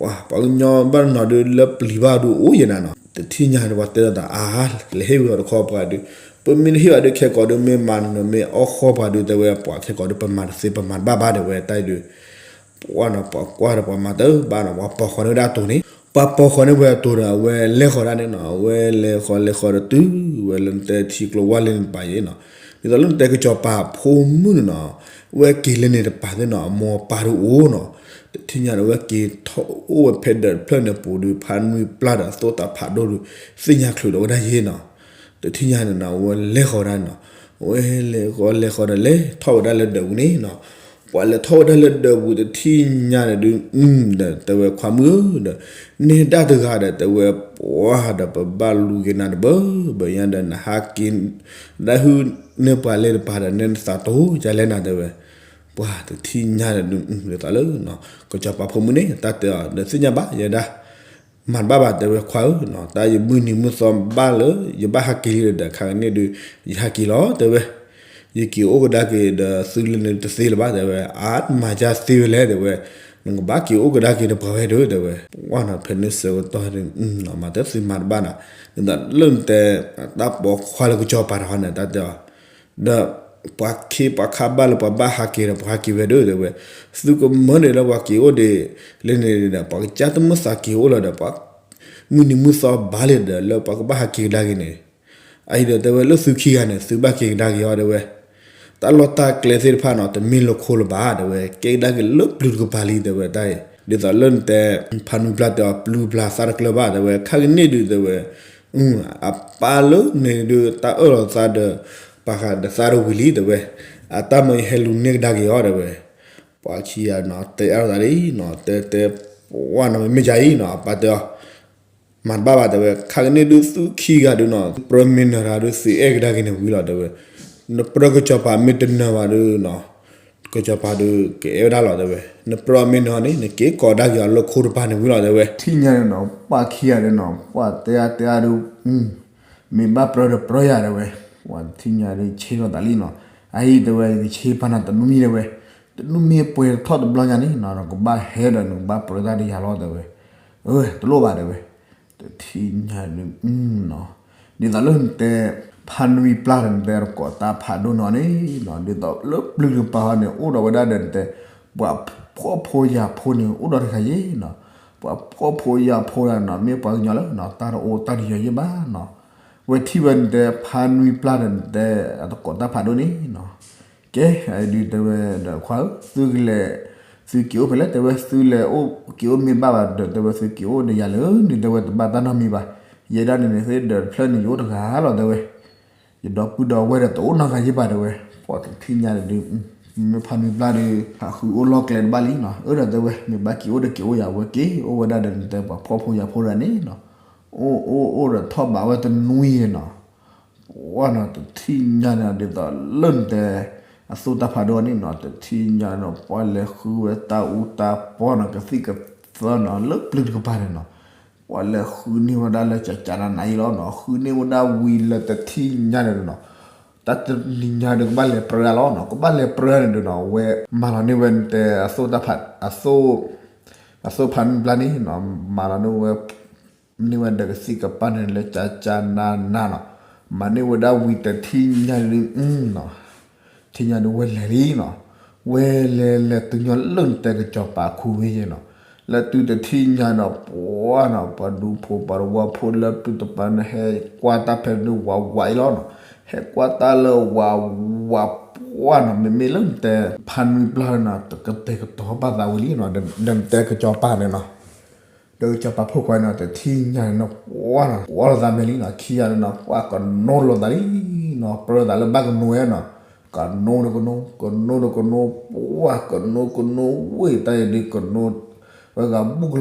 ပှၤကညီဘၣ်နီၤဒုးလၢပျံၤဘၣ်ဒုးအိၣ်ယဲၢ်နၤနီၤ, တထံၣ်ညါန့ၣ် ပှၤတဲလီၤသးအါ လဲၤဟ့ၣ်ဝံၤအီၤတခီပှၤဒုး, ပမ့ၢ်တဟ့ၣ်ပှၤဒုး ခဲကိာ်ဒုးမ့ၢ်မၤနမ့ၢ်အီၣ်ဃီပှၤဒုးတဲဝဲ ပှၤခဲကိာ်ဒုး ပမၤတသ့ပမၤတဘၣ်ဘၣ်တဲဝဲ တၢ်အံၤဒုး, ပှၤနီၤ ပှၤကွၢ်ဒီးပှၤမၤတဘၣ်နီၤ ပှၤပိာ်ဃီၤန့ၢ်ဝဲဒၣ်အတိၤန့ၣ်, ပှၤပိာ်ဃီၤန့ၢ်ဝဲအတိၤဒီး အဝဲလဲၤဃီၤဒၣ်န့ၣ်နီၤ, အဝဲလဲၤဃီၤလဲၤဃီၤဒီးတုၤ ဝဲလၢနတဲထံကျိဝါလၢန့ၣ်တပၤယဲၢ်နီၤ, ဒ်သိးလၢနတဲကစီၤပၤဖိမုၣ်န့ၣ်နီၤ, ဝဲက့ၤလၢန့ၣ်တပၤသ့ၣ်နီၤ အမိၢ်အပၢ်ဒုးအိၣ်နီၤ, တထံၣ်ညါဒီး ဝဲက့ၤထီၣ်အိၣ်ဝဲဖဲဒၢးတဖျၢၣ်န့ၣ်ပူၤဒုး ဖးနွံပျၢ်ဒီးသိၣ်တၢ်ဖးဒိၣ်ဒုး သ့ၣ်ညါချုးဒီးဝဲဒၣ်ယဲၢ်နီၤ, တထံၣ်ညါန့ၣ်နီၤ ဝဲလဲၤဃီၤဒၣ်နီၤ, ဝဲလဲၤဃီၤလဲၤဃီၤဒီးလဲၤထီၣ်ဝဲဒၣ်လၢဒၢးပူၤန့ၣ်နီၤ, ပှၤလဲၤထီၣ်ဝဲဒၣ်လၢဒၢးပူၤတထံၣ်ညါန့ၣ်ဒုး ဒီးတဲဝဲ ခွါမုၣ်ဧၢ ဒီး နဲဒၣ်တဂၤဒီးတဲဝဲ ပှၤဒီးပဘၣ်လူၤက့ၤနၤတဘၢဘၢညါဒီး နဟးက့ၤ ဒၣ်ဟုၣ်န့ၢ်ပှၤလၢတပၤဒီး နဲနသးတိၤကလဲၣ်နၤတဲဝဲ, ပှၤတထံၣ်ညါဒီး ဒ်သိးလၢ ကစီၤပၤဖိမုၣ်န့ၣ် တၢ်တဲအီၤဒီး သ့ၣ်ညါဘၣ်ယဲဒၣ် မၤတဘၣ်ဘၣ်တဲဝဲ ခွါဧၢ, တၢ်ယမုၢ်နံၤမုၢ်သီဘၣ်လၢ ယဘၣ်ဟးက့ၤလံဒီး ခါကန့ၣ်ဒုး ယဟးက့ၤလီၤတဲဝဲ, ယက့ၤအိၣ်ကဒါက့ၤဒီးသုလၢန့ၣ်တသ့လၢၤဘၣ်တဲဝဲ, အါ မၤယါသ့ဝဲလဲၣ်တဲဝဲ, နကဘၣ်က့ၤအိၣ်ကဒါက့ၤဒီးပှၤဝဲဒၢးတဲဝဲ, ပှၤနီၤ ဖဲန့ၣ်ဆၢကတီၢ်ဒုး မၤတသ့မၤတဘၣ်နီၤ, ဒ်သိးလၢနတဲ တၢ်ပိာ်ခွါလၢကစီၤပၤတဂၤန့ၣ် တၢ်တဲအီၤ ဒီး ပှၤခ့ပှၤခါဘၣ်လၢပှၤဘၣ်ဟးက့ၤဒီးပှၤဟးက့ၤဝဲဒၢးတဲဝဲ, သုကမၢန့ၣ်လၢပှၤက့ၤအိၣ်ဒံး လၢန့ၣ်ဒီး ပှၤကစၢ်တမုၢ်သးက့ၤအိၣ်လီၤဒီး ပှၤ မုၢ်နံၤမုၢ်သီဘၣ်လံဒီး လၢပှၤကဘၣ်ဟးက့ၤကဒါက့ၤန့ၣ်, အအံၤဒီးတဲဝဲလၢသုခံဂၤန့ၣ် သုဘၣ်က့ၤကဒါက့ၤအီၤတဲဝဲ, တၢ်လီၢ်တၢ်ကျဲသ့ၣ်တဖၣ်နီၤ တမ့ၢ်လၢခိၣ်လၢၤဘၣ်တဲဝဲ ကဲကဒါက့ၤလၢပျုၤတကပၤလံတဲဝဲတၢ်အံၤ, ဒ်သိးလၢနတဲ ဖါနွံပျၢ်တဲအီၤ ပျုၤပျၢ်သးတကျၢၤဘၣ်တဲဝဲ ခါကန့ၣ်ဒုးတဲဝဲ အပၢ်လၢန့ၣ်ဒုး တၢ်အၢၣ်လီၤသးဒီး ပာ်ဃာ်ဒီးသးတဝံၤလံတဲဝဲ, အတၢ်မၤယဟဲလူၤန့ၢ်ကဒါက့ၤအီၤတဲဝဲ, ပှၤခံဂၤနီၤ တဲအါလိာ်သးလံနီၤ, တဲတဲ ပှၢ်နီၤ မ့မ့ၢ်ယၤအံၤနီၤ အပၢ်တဲအီၤ မၤတဘၣ်ဘၣ်တဲဝဲ, ခါကန့ၣ်ဒုးသုခံဂၤဒုးနီၤ ပြၢမ့ၢ်နၢၤတၢ်ဒုး သုအဲၣ်ကဒါက့ၤန့ၣ်ဝံၤလီၤတဲဝဲ, နပြၢကစီၤပၤမ့ၢ်တနၢၤဘၣ်ဒုးနီၤ ကစီၤပၤဒုးကအဲၣ်ဝဲဒၣ်လီၤတဲဝဲ, နပြၢမ့ၢ်နၢၤန့ၣ် နက့ၤကိးကဒါက့ၤအီၤလၢခိတဖၣ်န့ၣ်ဝံၤလီၤတဲဝဲ, ထံၣ်ညါန့ၣ်နီၤ ပှၢ်ခံဂၤဒုးနီၤ ပှၢ်တဲအါတဲအါဒုး မ့ၢ်ဘၣ်ပြၢဒီးပြၢယၤတဲဝဲ, ပှၢ်ထံၣ်ညါဒုးဆ့ထီၣ်သးလံနီၤ, အအံၤတဲဝဲ ယကဆ့ပာ်နၤတနွံမံၤတဲဝဲ, တနွံမံၤပှဲၤထီၣ်တဘျီညါန့ၣ်နီၤ နကဘၣ်ဟဲဒီးနကဘၣ်ပြၢတၢ်ဒီးယၤလီၤတဲဝဲ, အၢ တလိၣ်ဘၣ်တဲဝဲ, တထံၣ်ညါဒုး ဒ်သိးလၢနတဲ ဖါနွံပျၢ်ဒီးနတဲတကိးတၢ်ဖးဒိၣ်နီၤန့ၣ်နီၤ ဒ်သိးလၢပျုၤတကပၤဟီန့ၣ် အိၣ်ဒီးဝဲဒၣ်ဒီးနတဲ ပှၤဖှီၣ်ဖိယာ်ဖိန့ၣ် အိၣ်ဒီးတဂၤယ့ၣ်နီၤ, ပှၤဖှီၣ်ဖိယာ်ဖိဒၣ်နီၤ မ့ၢ်ပှၤကညီလၢနီၤ တၢ်တအိၣ်တၢ်တယီၤယ့ၣ်ဘၣ်နီၤ, ဝဲထံၣ်ဝဲနတဲ ဖါနွံပျၢ်ဒီးနတဲ အတကိးတၢ်ဖးဒိၣ်န့ၣ်နီၤ ကဲ ဒုးတဲဝဲဒီးခွါဧၢ သုကလဲၤ သုက့ၤအိၣ်ဖဲလဲၣ် တဲဝဲ သုလဲၤအိၣ်က့ၤအိၣ်မ့ၢ်ဘၣ်ဘၣ်ဒီး တဲဝဲ သုက့ၤအိၣ်ဒီးယၤလၢနုၤ တဲဝဲ တဘၣ်တၢ်နီတမံၤဘၣ်, ယဲဒၣ်န့ၣ်န့ၣ်သ့ၣ်ဒီးတဖျၢၣ်န့ၣ် ယအိၣ်တဂၤလီၤ တဲဝဲ, ယဒီပုၢ်ဒီဝဲၢ်ဒီးတအိၣ်နီတဂၤယ့ၣ်ဘၣ် တဲဝဲ, ပှၤတထံၣ်ညါန့ၣ်ဒုး မ့ၢ်ဖါနွံပျၢ်ဒုး ဟးဃုအိၣ်လီၢ်ကျဲတဘၣ်လံနီၤ, အၢ ဒီးတဲဝဲ မ့ၢ်ဘၣ်က့ၤအိၣ်ဒီးက့ၤအိၣ်ယၤ ဝဲက့ၤအိၣ်ဝဲဒၣ်ဒီးနတဲ ပှၤဖှီၣ်ဖိယာ်ဖိဒၣ်န့ၣ်နီၤ, အိၣ်အိၣ်အိၣ်ဒီးထီၣ်ဘးဝဲတနွံနီၤ ပှၢ်နီၤ တထံၣ်ညါန့ၣ် ဒ်သိးလၢနတဲ အသိၣ်တၢ်ဖးဒိၣ်န့ၣ်နီၤ တထံၣ်ညါနီၤ ပှၢ်လဲၤဃုဝဲတၢ်အူတၢ်ပီနီၤ ကသံၣ်ကသၢနီၤ လၢပျုၤတကပၤန့ၣ်နီၤ, ပှၢ်လဲၤဃုန့ၢ်ဝဲဒၣ်လၢကကနနၤအံၤလီၤနီၤ, ဃုန့ၢ်ဝဲဒၣ်ဝံၤလၢတထံၣ်ညါန့ၣ်နီၤ, တၢ်တနံၤညါဒုးကဘၣ်လဲၤပြၢလီၤနီၤ, ကဘၣ်လဲၤပြၢန့ၣ်ဒုးနီၤ ဝဲမၤလီၤန့ၢ်ဝဲနတဲ အသိၣ်တၢ်ဖး အသိၣ် အသိၣ်ဖးနွံပျၢ်န့ၣ်နီၤ မၤလီၤန့ၢ်ဝဲ န့ၢ်ဝဲဒီးကသံၣ်ကပၢ်န့ၣ်လၢကကနနၤနီၤ, မၤန့ၢ်ဝဲဒၣ်ဝံၤတထံၣ်ညါဒုး ထံၣ်ညါဒုးဝဲလဲၤလံနီၤ, ဝဲလဲၤလဲၤတုၤညီလၢနတဲကစီၤပၤခူဝ့ၢ်ယဲနီၤ, လၢတုၤတထံၣ်ညါဒီး ပှၢ်နီၤ ပှၤဒူဖိပှၤတဝီဖိလၢပျုၤတကပၤန့ၣ် ဟဲကွၢ်တၢ်ဖဲဒုးဝးဝးအံၤလီၤနီၤ, ဟဲကွၢ်တၢ်လၢဝးဝးပှၢ်နီၤ မ့မ့ၢ်လၢနတဲ ဖါနွံပျၢ်နီၤ ကတဲာ်ကတီၤဘၣ်သးဝံၤလံနီၤ, ဒီးနတဲကစီၤပၤန့ၣ်နီၤ ဒီးကစီၤပၤဖိခွါနီၤ တထံၣ်ညါန့ၣ်နီၤ ပှၢ်နီၤ ကွၢ်လိာ်သးမဲာ်လံနီၤ, ခံဂၤန့ၣ်နီၤ ပှၢ်ကနိလိာ်သးလံနီၤ, ပြၢသးလၢဘၣ်ကနိဝဲနီၤ, ကနိဒီးကနိ ကနိဒီးကနိ ပှၢ်ကနိကနိဝ့ၢ်တၢ်အံၤဒုးကနိ ဝဲဂၤဘူၣ်ကလီၤ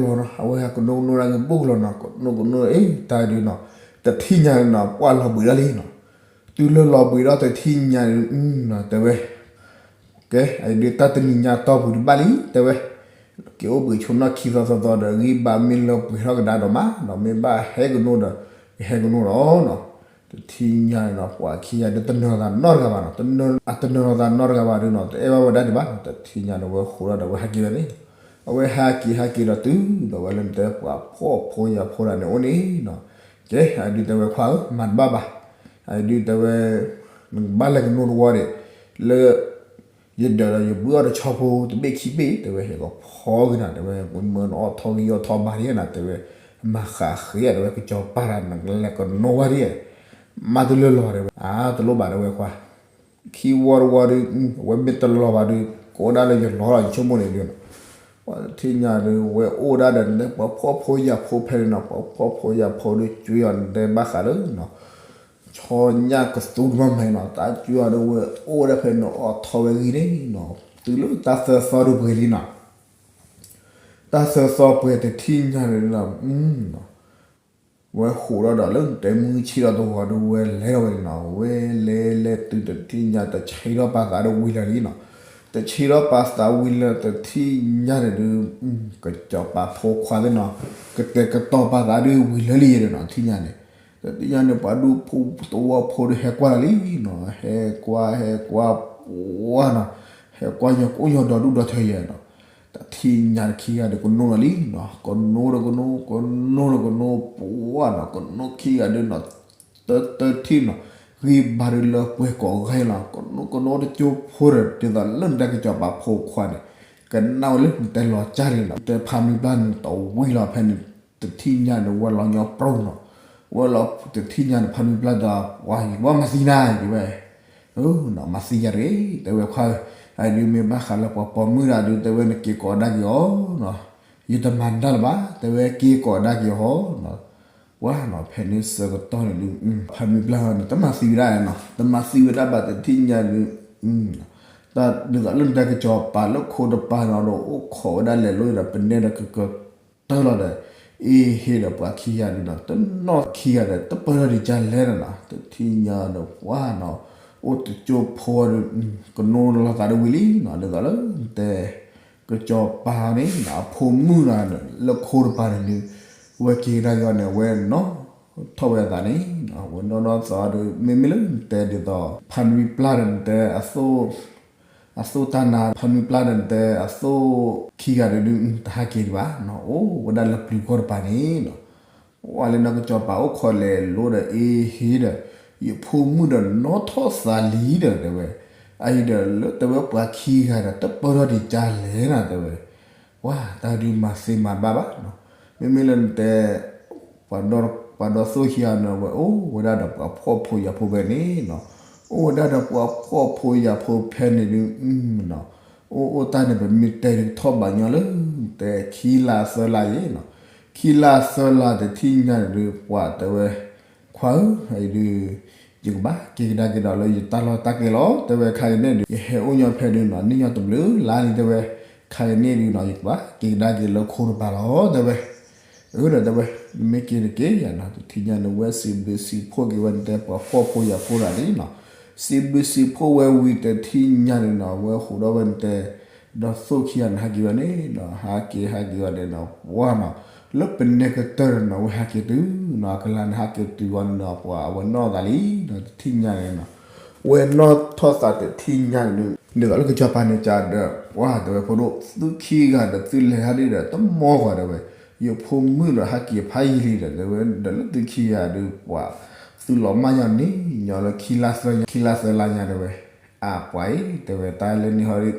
နီၤ, အဝဲဂၤကနိကနိဒၣ်ဂ့ၤဘူၣ်ကလီၤနီၤ, ကနိကနိအ့ၣ်တၢ်အံၤဒုးနီၤ, တထံၣ်ညါန့ၣ်နီၤ ပှၢ်လီၤဘှံးဒၣ်လံနီၤ, တုၤလၢလီၤဘှံးဒီးတထံၣ်ညါန့ၣ်နီၤ တဲဝဲ ကဲ အံၤဒုးတၢ်တနံၤညါတီၢ်ပူၤတဘၣ်လံ တဲဝဲ, က့ၤအိၣ်ဘှံးဆိနီၣ်ခံသီသီသီဒီး ဂံၢ်ဘါမ့ၢ်လၢပှဲၤထီၣ်ကဒါဒီးမးနီၤ, မ့ၢ်ဘၣ်ဟဲကနိဒီး ကဟဲကနိဒီးနီၤ, တထံၣ်ညါန့ၣ်နီၤ ပှၤခံဂၤဒုးတနၢၤသးနီတဂၤဘၣ်နီၤ, အတနၢၤသးနီတဂၤဘၣ်ဒုးနီၤ တအဲၣ်ဘၣ်ဝဲဒၣ်ဒံးဘၣ်နီၤ, တထံၣ်ညါန့ၣ်ဝဲဃိးဒီးဝဲဟဲက့ၤဝဲန့ၣ်, အဝဲဟဲက့ၤဟဲက့ၤဒီးတုၤဒီးဝဲလၢနတဲပှၤဖှီၣ်ဖိယာ်ဖိဒၣ်န့ၣ်အိၣ်န့ၣ်နီၤ, ကဲ အဒုးတဲဝဲခွါဧၢ မၤတဘၣ်ဘၣ်, အဒုးတဲဝဲ နကဘၣ်လဲၤကနိတဝီဒံး လၢ ယဒၢးဒီးယဘုအီၣ်တဆီဖိတဘ့ၣ်ခံဘ့ၣ် တဲဝဲ ယကဖီက့ၤနၤ တဲဝဲ ပှၤမၢနအီၣ်ထီၣ်ဂံၢ်အီၣ်ထီၣ်ဘါဒံးနၤ တဲဝဲ, မၤဃးဃ့ဧါ တဲဝဲ ကစီၤပၤတၢ်နကလဲၤကနိဝဲဒံး, မၤတလၢလီၤ တဲဝဲ, အါ တလိၣ်ဘၣ် တဲဝဲခွါ, ခံဝီတဝီဒုး အဝဲမ့ၢ်တလီၤဘၣ်ဒုး ကအိၣ်ဒၣ်လၢယလီၤလီၤ ယဆိကမိၣ်န့ၣ်ဒုးနီၤ, ပှၤတထံၣ်ညါဒုး ဝဲအိၣ်ဒၣ်ဒီးနတဲပှၤဖှီၣ်ဖိယာ်ဖိဖဲန့ၣ်နီၤ, ပှၤဖှီၣ်ဖိယာ်ဖိဒုး ကွံအီၤနတဲဘၣ်ဃးလၢနီၤ ဆီညၣ်ကသူတမံၤမံၤနီၤ, တၢ်ကွံအီၤဒုးဝဲအိၣ်ဒၣ်ဖဲန့ၣ်အီၣ်ထီၣ်ဝဲဂံၢ်န့ၣ်နီၤ, တုၤလၢတၢ်သၢသီဒုးပှဲၤလံနီၤ, တၢ်သၢသီပှဲၤတထံၣ်ညါန့ၣ်နီၤ, ဝဲဃိးဒီးဒီးလၢနတဲမုၢ်ဆ့ၣ်ဒီးတဂီၤဒုးဝဲလဲၤထီၣ်ဝဲန့ၣ်နီၤ, ဝဲလဲၤလဲၤတုၤတထံၣ်ညါတဆံးထီၣ်ပာ်သးဒုးဝံၤလၢာ်လံနီၤ, တဆံးထီၣ်ပာ်သးဝံၤလၢတထံၣ်ညါန့ၣ်ဒုး ကစီၤပၤဖိခွါသ့ၣ်နီၤ, ကတဲာ်ကတီၤပာ်သးဒုးဝံၤလၢာ်လံယဲန့ၣ်နီၤ, ထံၣ်ညါန့ၣ် တထံၣ်ညါန့ၣ် ပှၤဒူဖိတဝီဖိဒုးဟဲကွၢ်လီၤလံနီၤ, ဟဲကွၢ် ဟဲကွၢ် ပှၢ်နီၤ, ဟဲကွၢ်ညီကအိၣ်ညီဒီဒူၣ်ဒီထၢယဲနီၤ, တထံၣ်ညါတခံဂၤဒုးကနိလီၤလံနီၤ, ကနိဒီးကနိ ကနိဒီးကနိ ပှၢ်နီၤ, ကနိခံဂၤဒုးနီၤ, တၢတထံၣ်နီၤ, ဂံၢ်ဘါဒုးလၢပှဲၤကိးဂၤလီၤ, ကနိကနိတကၠိဖိဒီး ဒ်သိးလၢနတဲကစီၤပၤဖိခွါန့ၣ် ကနၣ်ဝဲလၢနတဲလီၤကၢ်န့ၣ်နီၤ, တဲဖါမံၤဘျါန့ၣ်တဝံၤလီၤဖဲန့ၣ် တထံၣ်ညါန့ၣ် ဝဲလီၤညီပြိနီၤ, ဝဲလီၤတထံၣ်ညါန့ၣ် ဖါမံၤဘျါဒီး ပှၤယဘၣ်မၤသံနၤ ယဝဲ, မၤသံယၤတဂ့ၤ တဲဝဲခွါဧၢ, အဒုးမ့ၢ်ဘၣ်ဃးလၢပှၤပိာ်မုၣ်ဒၣ်ဒုး တဲဝဲနက့ၤကိးကဒါက့ၤအီၤနီၤ, ယတမၤနတၢ်လၢၤဘၣ် တဲဝဲက့ၤကိးကဒါက့ၤအီၤနီၤ, ပှၢ်နီၤ ဖဲန့ၣ်ဆၢကတီၢ်န့ၣ်ဒုး ဖါမံၤဘျါန့ၣ် တမၤသံဝဲဒၣ်နီၤ, တမၤသံဝဲဒၣ်ဘၣ်တထံၣ်ညါဒုး တၢ်ဒ်သိးလၢနတဲကစီၤပၤလၢခိတပၤနီၤဒီး အိၣ်ခိးဝဲဒၣ်လဲၤလိၤဒီး ပနဲဒီးကကတၢၢ်လီၤဒီး အ့ဟ့ဒီးပှၤခံဂၤဒုးနီၤ တနီၣ်ခံဂၤဒီး တပၢၢ်ထီၣ်ဒံးကလဲၣ်နီၤနီၤ တထံၣ်ညါဒီးပှၤနီၤ အိၣ်တကၠိဖိဒီး ကနိလီၤသးဒီးဝံၤလံနီၤ ဒ်သိးလၢနတဲ ကစီၤပၤန့ၣ် အဖိမုၣ်နီၤ လၢခိတပၤန့ၣ်ဒုး ဝဲက့ၤကဒါက့ၤအီၤန့ၣ် အဝဲနီၣ်ထီၣ်ဝဲအသးန့ၣ် အဝဲနီၣ်ထီၣ်သးဒီး မ့မ့ၢ်လၢနတဲဒ်သိး ဖါနွံပျၢ်ဒီးနတဲအသိၣ် အသိၣ်တၢ်နါ ဖါနွံပျၢ်ဒီးနတဲအသိၣ်ခံဂၤဒီးဒုး တဟးက့ၤဒံးဘၣ်နီၤ အိၣ်ဝဲဒၣ်လၢပျုၤကီၢ်တပၤန့ၣ်နီၤ ဝဲလၢနီၢ်ကစီၤပၤအိၣ်ခိးလဲၤလိၤဒီး အ့ဟ့ဒီး ယဖိမုၣ်ဒီးနီၣ်ထီၣ်သးလံဒီးတဲဝဲ အအံၤဒီးလၢတဲဝဲပှၤခံဂၤဒီး တပၢၢ်ထီၣ်ဒံးကလဲၣ်နီၤတဲဝဲ ပှၤတၢ်ဒုးမၤသ့မၤဘၣ်ဘၣ်နီၤ မ့မ့ၢ်လၢနတဲ ပှၤဒီးသိၣ်ခံဂၤန့ၣ် ဝဲအိၣ်ဝဲဒၣ်ဒီးပှၤဖှီၣ်ဖိယာ်ဖိဖဲန့ၣ်နီၤ အိၣ်ဝဲဒၣ်ဒီးပှၤဖှီၣ်ဖိယာ်ဖိဖဲန့ၣ်ဒုးနီၤ အိၣ်အိၣ်တၢ်န့ၣ် ပမ့ၢ်တဲဒုးထီၣ်ဘးညီလၢ တဲခံလါသၢလါယဲနီၤ ခံလါသၢလါတထံၣ်ညါန့ၣ်ဒုး ပှၤတဲဝဲ ခွါဧၢ အံၤဒုး ယကဘၣ်က့ၤကဒါက့ၤဒီးလၢယတၢ်လီၢ်တၢ်ကျဲလီၤ တဲဝဲခါကန့ၣ်ဒုး ယဟဲအိၣ်ညီဖဲဒုးနီၤ န့ၢ်ညီတဘျုးလါလံတဲဝဲ ခါကန့ၣ်ဒုးနီၤ ယကဘၣ်က့ၤကဒါက့ၤလၢခိတပၤလီၤ တဲဝဲ အၢ ဒီးတဲဝဲ နမ့ၢ်က့ၤတက့ၢ်ယၤနီၤ တထံၣ်ညါန့ၣ် ဝဲစံးဘျုးစံးဖှိၣ်က့ၤဝဲနတဲပှၤဖှီၣ်ဖိယာ်ဖိတဂၤန့ၣ်နီၤ စံးဘျုးစံးဖှိၣ်ဝဲဝံၤတထံၣ်ညါန့ၣ်နီၤ ဝဲဟူးဒီးဝဲနတဲ ဒီးသိၣ်ခံဂၤန့ၣ်ဟးက့ၤဝဲန့ၣ်နီၤ ဟးက့ၤဟးက့ၤဝဲန့ၣ်နီၤ ပှၤနီၤ လၢပနဲကတၢၢ်နီၤ ဝဲဟးက့ၤတုၤနီၤ အကလၤန့ၣ်ဟးက့ၤတုၤဝဲန့ၣ်နီၤ ပှၤအဝဲနီၣ်သးလံနီၤ တထံၣ်ညါန့ၣ်နီၤ ဝဲနီၣ်ထီၣ်သးတထံၣ်ညါန့ၣ် ဒ်သိးလၢကစီၤပၤန့ၣ်ကဒီး ပှၤတဲဝဲဖိဒိၣ် သုခံဂၤဒီးသုလဲၤဟးဒ်ဒီး တမီၢ်ကွၢ်တဲဝဲ ယဖိမုၣ်ဒီးဟးက့ၤဖးယံာ်လံဒီး တဲဝဲ ဒီးလၢသုခံဂၤဒုးပှၤ သုလီၤမၢ်ညီန့ၣ် ညီလၢခံလါသၢ ခံလါသၢလါညါတဲဝဲ အပှၤအံၤ တဲဝဲ တၢ်လဲၤန့ၣ်ဟီ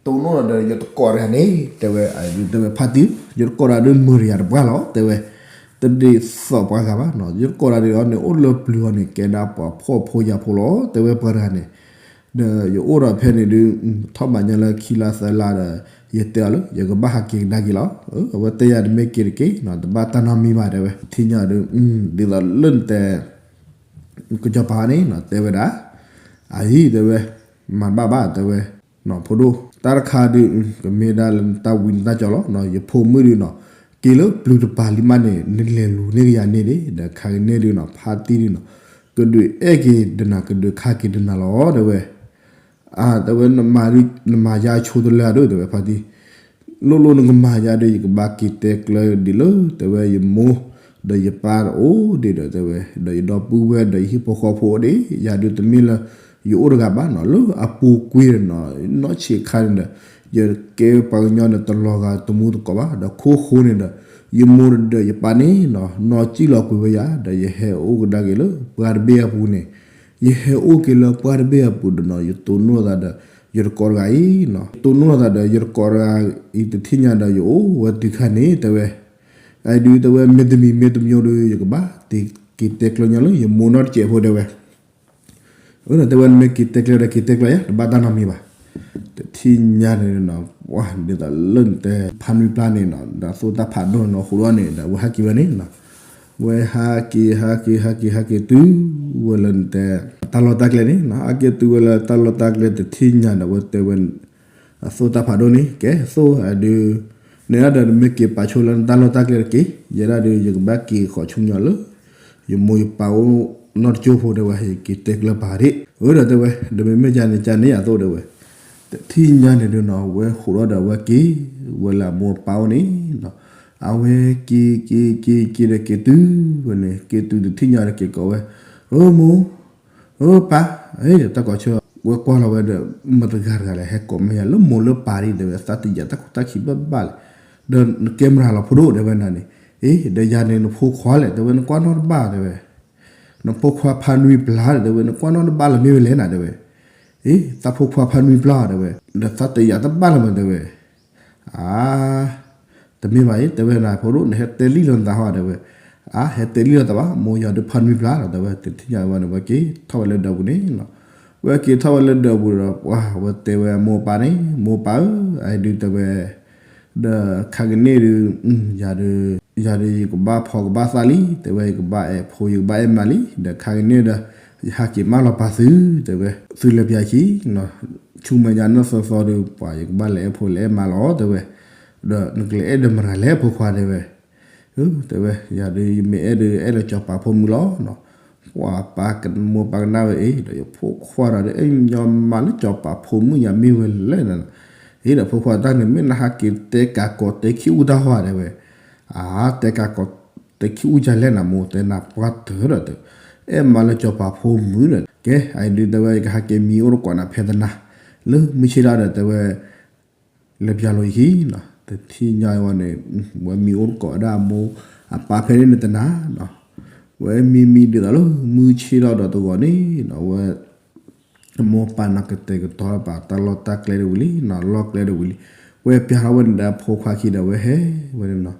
ဒုး တိၢ်နီၣ်ဒီး ယတကိးတဂၤန့ၣ် တဲဝဲ အဒုးတဲဝဲဖါတံၢ် ယတကိးတဂၤဒုးမုာ်တယၤတပှၢ်လီၤ တဲဝဲ တဒ်သိးပှၤဂၤဘၣ်နီၤ ယတကိးတဂၤဒုးအီၤန့ၣ် အိၣ်လၢပျုၤအီၤန့ၣ် ကဲဒၣ်ပှၤဖှီၣ်ဖိယာ်ဖိလီၤ တဲဝဲပှၤတဂၤန့ၣ် ဒီးယအိၣ်ဒီးဖဲန့ၣ်ဒုး ထီၣ်ဘးညီလၢခံလါသၢလါဒီး ယတဲအီၤလၢ ယကဘၣ်ဟးက့ၤကဒါက့ၤလီၤ အဝဲတဲယၤတမ့ၢ်က့ၤတက့ၢ်နီၤ တဘၣ်တၢ်နီတမံၤဘၣ်တဲဝဲ ထံၣ်ညါဒုး ဒ်သိးလၢနတဲ ကစီၤပၤန့ၣ်နီၤ တဲဝဲဒၣ် အအံၤတဲဝဲ မၤတဘၣ်ဘၣ်တဲဝဲ ဖိဒိၣ် တၢ်တခါဒုး ကမ့ၢ်ဒၣ်လၢနတၢ်ဝံနတၢ်ကၠီလီၤ ယဖိမုၣ်ဒုးနီၤ က့ၤလၢပျုၤတပၤလံမးန့ၣ် နလဲၤလူၤန့ၢ်ကယၤန့ၣ်ဒၣ် ဒီးခါကန့ၣ်ဒုးနီၤ ဖါတံၢ်ဒုးနီၤ ကဒုးအဲၣ်က့ၤဒနၤ ကဒုးခါက့ၤဒနၤလီၤ တဲဝဲ အတဲဝဲ နမၤယၤဆိတလၢဒိၣ် တဲဝဲဖါတံၢ် လိၣ်လိၣ်နကမၤယၤဒီး ယကဘၣ်က့ၤတဲကျၢၤဒ်လၢ တဲဝဲယမိၢ် ဒီးယပၢ်တအိၣ်ဒံးဒီး တဲဝဲ ဒီးယဒီပုၢ်ဝဲၢ်ဒီးယဟံၣ်ဖိဃီဖိအိၣ်ဒံး ယၤဒုးတမ့ၢ်လၢ ယအိၣ်တဂၤဘၣ်နီၤ လၢအပူၤကွံာ်နီၤ နီၢ်ဆံးခါန့ၣ်ဒီး ယကဲပှၤကညီန့ၣ် တလီၤဂာ်တမူသကိးဘၣ် ဒီးခိၣ်ဃိန့ၣ်ဒီး ယမိၢ်ဒီးယပၢ်န့ၣ်နီၤ နီၢ်ကံၣ်လီၤကွံာ်ဝဲယၤ ဒီးယဟဲအိၣ်ကဒါက့ၤလၢပှၤတဘ့ၣ်အပူၤန့ၣ် ယဟဲအိၣ်က့ၤလၢပှၤတဘ့ၣ်အပူၤဒီးနီၤ ယတိၢ်နီၣ်သးဒီး ယတကိးတဂၤအံၤနီၤ ယတိၢ်နီၣ်သးဒီး ယတကိးတဂၤအံၤ တထံၣ်ညါဒီး ယအိၣ်ဝဲတုၤခါန့ၣ် တဲဝဲ အဒုးတဲဝဲ မ့ၢ်တမံၤမ့ၢ်တမံၤဒုး ယကဘၣ်က့ၤတဲကျၢၤညီလၢယမိၢ်နီတစဲးဖိ တဲဝဲ အၢ တဲဝဲ နမ့ၢ်က့ၤတဲကျၢၤဒီးက့ၤတဲကျၢၤယၤ တဘၣ်တၢ်နီတမံၤဘၣ် တထံၣ်ညါန့ၣ်နီၤ ပှၤဒ်သိးလၢနတဲ ဖါနွံပျၢ်န့ၣ်နီၤ ဒီးသိၣ်တၢ်ဖးဒိၣ်နီၤ ဟူးဒီးန့ၣ်ဒီး ဝဲဟးက့ၤဝဲန့ၣ်နီၤ ဝဲဟးက့ၤ ဟးက့ၤ ဟးက့ၤ ဟးက့ၤတုၤဝဲလၢနတဲ တၢ်လီၢ်တၢ်ကျဲန့ၣ်နီၤ ဟးက့ၤတုၤဝဲလၢတၢ်လီၢ်တၢ်ကျဲတထံၣ်ညါဒီး ဝဲတဲဝဲ အသိၣ်တၢ်ဖးဒိၣ်န့ၣ် ကဲသိၣ်အဒုး န့ၣ်ဒီးနမ့ၢ်က့ၤပာ်ဆိလၢနတၢ်လီၢ်တၢ်ကျဲတက့ၢ် ယဲဒၣ်ဒုး ယကဘၣ်က့ၤဃီၤဆူညါလၢ ယမိၢ်ယပၢ်အိၣ်နီတကၠိဖိ တဲဝဲ ယက့ၤတဲကျၢၤပာ်ဒ့ၣ် အၢ ဒီးတဲဝဲ ဒီးမ့မ့ၢ်ကန့ၣ် ကန့ၣ်ယသိၣ်တဲဝဲ တထံၣ်ညါန့ၣ်ဒုးနီၤ ဝဲဟူးဒီးဒီးဝဲက့ၤ ဝဲလၢအမိၢ်အပၢ်အိၣ်န့ၣ်နီၤ အဝဲက့ၤ က့ၤ က့ၤ က့ၤဒီးက့ၤတုၤဝဲန့ၣ် က့ၤတုၤတထံၣ်ညါဒီးက့ၤကိးဝဲ အၢ မိၢ် အၢ ပၢ် တၢ်ကိးဆၢ ဝဲကွၢ်လီၤဝဲဒီး မတၤတဂၤတဂၤလဲၣ် ဟဲကိးမ့ၢ်ယၤလၢမိၢ်လၢပၢ်ဒ်တဲဝဲ သးတယာ်တၢ်ခိၣ်တၢ်ခံဘၣ်ဘၣ်လဲၣ် ဒီးနကဲမတၤလီၤဖိဒိၣ်တဲဝဲနၤန့ၣ် အ့ ဒီးယၤန့ၣ် နဖိခွါလဲၣ် တဲဝဲ နကွၢ်နီတဘၣ်တဲဝဲ နဖိခွါဖါနွံပျၢ်တဲဝဲ နကွၢ်နီတဘၣ်လၢမ့ၢ်ဝဲလဲၣ်နၤတဲဝဲ အ့ သးဖိခွါဖါနွံပျၢ်တဲဝဲ ဒီးသးတယာ်တဘၣ်လၢၤမးတဲဝဲ အါ တမ့ၢ်ဘၣ်အံၤ တဲဝဲနၤဖိဒိၣ် နဟဲတဲလံလီၤနသးဟီတဲဝဲ အါ ဟဲတဲလံလီၤသးဘၣ် မိၢ်ယၤဒုးဖါနွံပျၢ်လီၤတဲဝဲ တထံၣ်ညါဝဲန့ၣ် ဝဲက့ၤထီၣ်ဝဲလၢဒၢးပူၤန့ၣ်နီၤ ဝဲက့ၤထီၣ်ဝဲလၢဒၢးပူၤဒီး ပှၤဝဲတဲဝဲအမိၢ်အပၢ်န့ၣ် မိၢ်ပၢ်ဧၢ အဒုးတဲဝဲ ဒီးခါကန့ၣ်ဒုး ယၤဒုး ယၤဒုးယကဘၣ်ဖှီၣ်ကဘၣ်သးလံ တဲဝဲ ယကဘၣ်အဲၣ်ဖိ ယကဘၣ်အဲၣ်မါလံ ဒီးခါကန့ၣ်ဒီး ယဟးက့ၤမၢလီၤပာ်သု တဲဝဲ သုလဲၤပျၢ်ခံနီၤ ဆူမဲာ်ညါနီၢ်သီသီဒီး ပှၤယကဘၣ်လဲၤအဲၣ်ဖိလဲၤအဲၣ်မါလီၤ တဲဝဲ, ဒီးနကလဲၤအဲၣ်ဒီးမတၤလဲၣ်ဖိခွါ တဲဝဲ, တဲဝဲ ယၤဒီးယမ့ၢ်အဲၣ်ဒီး အဲၣ်လၢစီၤပၤဖိမုၣ်လီၤ, ပှၤပၢ်မိၢ်ပၢ်ကနၣ်ဝဲအံၤ ဒီးယဖိခွါဒီး အဲၣ်ညီမါလၢစီၤပၤဖိမုၣ်ညါမ့ၢ်ဝဲလဲၣ်နၤ, အံၤဒီးဖိခွါတၢ်န့ၣ် မ့ၢ်နဟးက့ၤတဲကးကိးတဲခံအူတၢ်ဟီဧါ တဲဝဲ, အါ တဲကးကိးတဲခံအူယၤလဲၣ်နၤ မိၢ်တဲနၤပှၢ်တၢၢ်ဒီး အဲၣ်မါလၢစီၤပၤဖိမုၣ်ဒီး ကဲ အံၤဒုးတဲဝဲ ယကဟးက့ၤမံအိၣ်တကိးနၤဖဲတနၤ, လၢမုၢ်ဆ့ၣ်ထီၣ်ဒီးတဲဝဲ လၢပျၢ်လိာ်ယခံနီၤ, တထံၣ်ညါဝဲန့ၣ် ဝဲမံအိၣ်တကိးဝဲဒၣ်အမိၢ်အပၢ်ဖဲန့ၣ်န့ၣ်တနၤနီၤ, ဝဲမံမံဒ်သိးလၢမုၢ်ဆ့ၣ်ထီၣ်ဒီးတဂီၤန့ၣ်နီၤ, ဝဲ အမိၢ်ပၢ်နီၤ ကတဲာ်ကတီၤပာ်တၢ်လီၢ်တၢ်ကျဲတဝံၤလံနီၤ, လီၢ်ကျဲတဝံၤလံ, ဝဲပျၢ်ထီၣ်ဝဲန့ၣ်ဒီးအဖိခွါခံဒီးဝဲဟဲဝဲန့ၣ်နီၤ,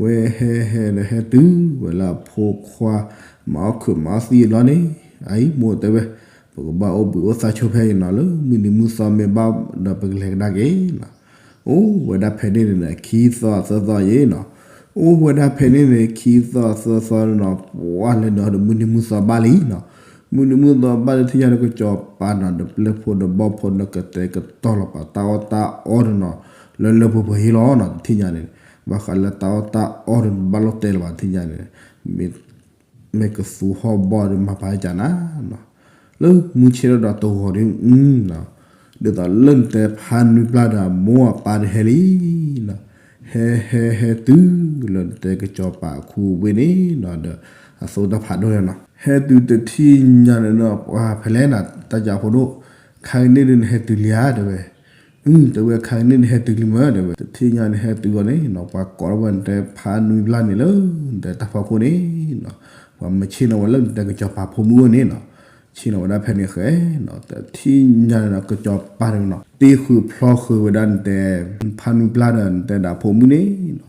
ဝဲဟဲဟဲဒီးဟဲတုၤဝဲလၢအဖိခွါ မၤအီၣ်ခုးမၤအီၣ်သံအလီၢ်န့ၣ်, အံၤမိၢ်တဲဝဲ, ပကဘၣ်အိၣ်ဘှံးအိၣ်သါဆိဖဲအံၤနီၤ, လၢမုၢ်နံၤမုၢ်သီမ့ၢ်ဘၣ်ဒီးပကလဲၤကဒါက့ၤနီၤ, အိၣ်ဝဲဒၣ်ဖဲန့ၣ်န့ၣ် ခံသီသၢသီယံၤနီၤ, အိၣ်ဝဲဒၣ်ဖဲန့ၣ်န့ၣ် ခံသီသၢသီန့ၣ်နီၤ, ပှၢ်လဲၤဒီးမုၢ်နံၤမုၢ်သီဘၣ်လံနီၤ, မုၢ်နံၤမုၢ်သီဘၣ်တထံၣ်ညါန့ၣ် ကစီၤပၤနီၤ ဒီးပျဲၢ်ဖိဒီးဘီၣ်ဖိန့ၣ် ကတဲာ်ကတီၤလီၤပာ်တၢ်အီၣ်တၢ်အီန့ၣ်နီၤ, လၢလၢပှဲၤပှဲၤယံၤလီၤနီၤ, တထံၣ်ညါန့ၣ် ဘၣ်ဃးလၢတၢ်အီၣ်တၢ်အီန့ၣ် ဘၣ်လိာ်တဲာ်လၢၤဘၣ် တထံၣ်ညါန့ၣ် မ့ၢ်ကသူဟီၣ်ဘီၣ်ဒီးမၤပာ်ကနၤနီၤ, လၢမုၢ်ဆ့ၣ်ထီၣ်ဒီးတဂီၤဒ်အံၤနီၤ, ဒ်သိးလၢနတဲဖးနွံပျၢ်ဒီးအမိၢ်အပၢ်တဟဲလံနီၤ, ဟဲဟဲဟဲတုၤလၢနတဲကစီၤပၤအခူအဝ့ၢ်န့ၣ်နီၤ, ဒီးအသိတၢ်ဖးဒိၣ်န့ၣ်နီၤ, ဟဲတုၤတထံၣ်ညါန့ၣ်နီၤ, ပှၤဖဲလဲၣ်နၤ တၢ်ကၠီဖိဒိၣ်, ခါကန့ၣ်ဒုးနဟဲတုၤလံဧါ တဲဝဲ အု တဲဝဲ ခါကန့ၣ်နဟဲတုၤလံမ့ၢ် တဲဝဲ, တထံၣ်ညါန့ၣ်ဟဲတုၤအီၤန့ၣ်နီၤ, ပှၤကိးထီၣ်ဝဲနတဲဖးနွံပျၢ်န့ၣ်လၢ နတဲတၢ်ဖီခိၣ်န့ၣ်နီၤ, ပှၤမၤဆ့ၣ်နီၤဝဲလၢနတဲကစီၤပၤဖိမုၣ်အအိၣ်န့ၣ်နီၤ, ဆ့ၣ်နီၤဝဲဒၣ်ဖဲန့ၣ်ဃဲနီၤ, တထံၣ်ညါန့ၣ်နီၤ ကစီၤပၤန့ၣ်နီၤ တ့ဃုာ်ဖျီဃုာ်ဝဲဒၣ်နတဲ ဖးနွံပျၢ်ဒီးနတဲဒၣ်ဖိမုၣ်န့ၣ်နီၤ,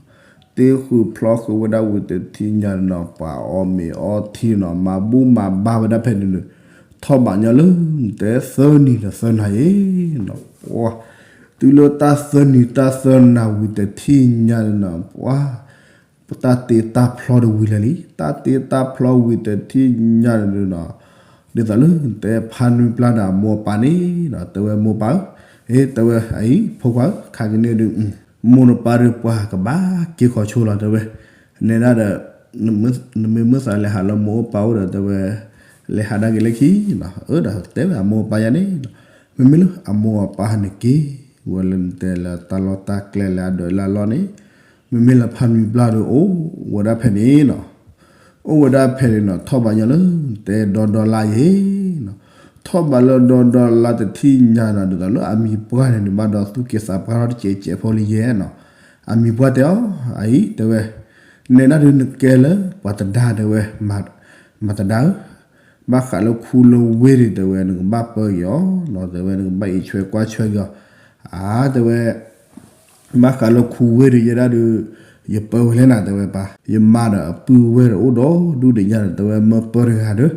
တ့ဃုာ်ဖျီဃုာ်ဝဲဒၣ်ဝံၤတထံၣ်ညါန့ၣ်နီၤ ပှၤအီၣ်မ့ၤအီထံနီၤ မၤဘူၣ်မၤဘါဝဲဒၣ်ဖဲန့ၣ်န့ၣ်, ထီၣ်ဘးညီလၢနတဲသၢနံၤဒီးသၢနၤယံၤနီၤ, တုၤလၢတၢ်သၢနံၤတၢ်သၢနၤဝံၤတထံၣ်ညါန့ၣ်နီၤ ပှၤ ပတၢ်တ့တၢ်ဖျီတဝံၤလၢာ်လံ, တၢ်တ့တၢ်ဖျီဝံၤတထံၣ်ညါန့ၣ်နီၤ, ဒ်သိးလၢနတဲဖးနွံပျၢ်ဒီးအမိၢ်အပၢ်န့ၣ်နီၤ, တဲဝဲမိၢ်ပၢ်ဧၢ, အ့ တဲဝဲအံၤ ဖိခွါဧၢ ခါကန့ၣ်ဒုး မိၢ်နပၢ်ဒီးပှၤကဘၣ်က့ၤခီဆိလီၤ တဲဝဲ, နဲဒၣ်ဒီး နမ့ၢ်မုၢ်သးလဲၤဟးလၢမိၢ်အိၣ်ပၢ်အိၣ်ဒီး တဲဝဲ လဲၤဟးဒၣ်က့ၤလၢခံနီၤ, အၢ ဒီးတဲဝဲအမိၢ်အပၢ်ယါန့ၣ်နီၤ, မ့မ့ၢ်လၢအမိၢ်အပၢ်န့ၣ်က့ၤ ဝဲလၢနတဲလၢတၢ်လီၢ်တၢ်ကျဲလၢအဒၢးလၢအလီၢ်န့ၣ်, မ့မ့ၢ်လၢဖးနွံပျၢ်ဒီးအိၣ်ဝဲဒၣ်ဖဲန့ၣ်နီၤ အိၣ်ဝဲဒၣ်ဖဲန့ၣ်နီၤ ထီၣ်ဘးညီလၢ တဲဒီဒီလါယံၤနီၤ, ထီၣ်ဘးလၢဒီဒီလါတထံၣ်ညါနီၤ ဒ်သိးလၢအမံၤပှၢ်န့ၣ် နဘၣ်ဒီးသူၣ်က့သးပှၢ်ထီၣ်တစဲးစဲးဖိလံယဲနီၤ, အမံၤပှၢ်တဲအီၤ အအံၤ တဲဝဲ, နဲဒၣ်ဒုးနကဲလၢပှၤတဒါ တဲဝဲ, မၤတဒါဧၢ, ဘၣ်ဃးလၢခူလၢဝ့ၢ်ဒီး တဲဝဲ နကဘၣ်ပၢက့ၤအီၤနီၤ, တဲဝဲ နကဘၣ်အံးဆွဲကွၢ်ဆွဲက့ၤအီၤ, အါ တဲဝဲ ဘၣ်ဃးလၢခူဝ့ၢ်ဒီး ယဲဒၣ်ဒုး ယပၢဝဲလဲၣ်နၤ တဲဝဲပၢ်, ယမါဒီးအပုၢ်ဝဲၢ်ဒီးအိၣ်ဒီဒူၣ်ဒီးညါဒီး တဲဝဲမၢပၢတဂၤဒီး,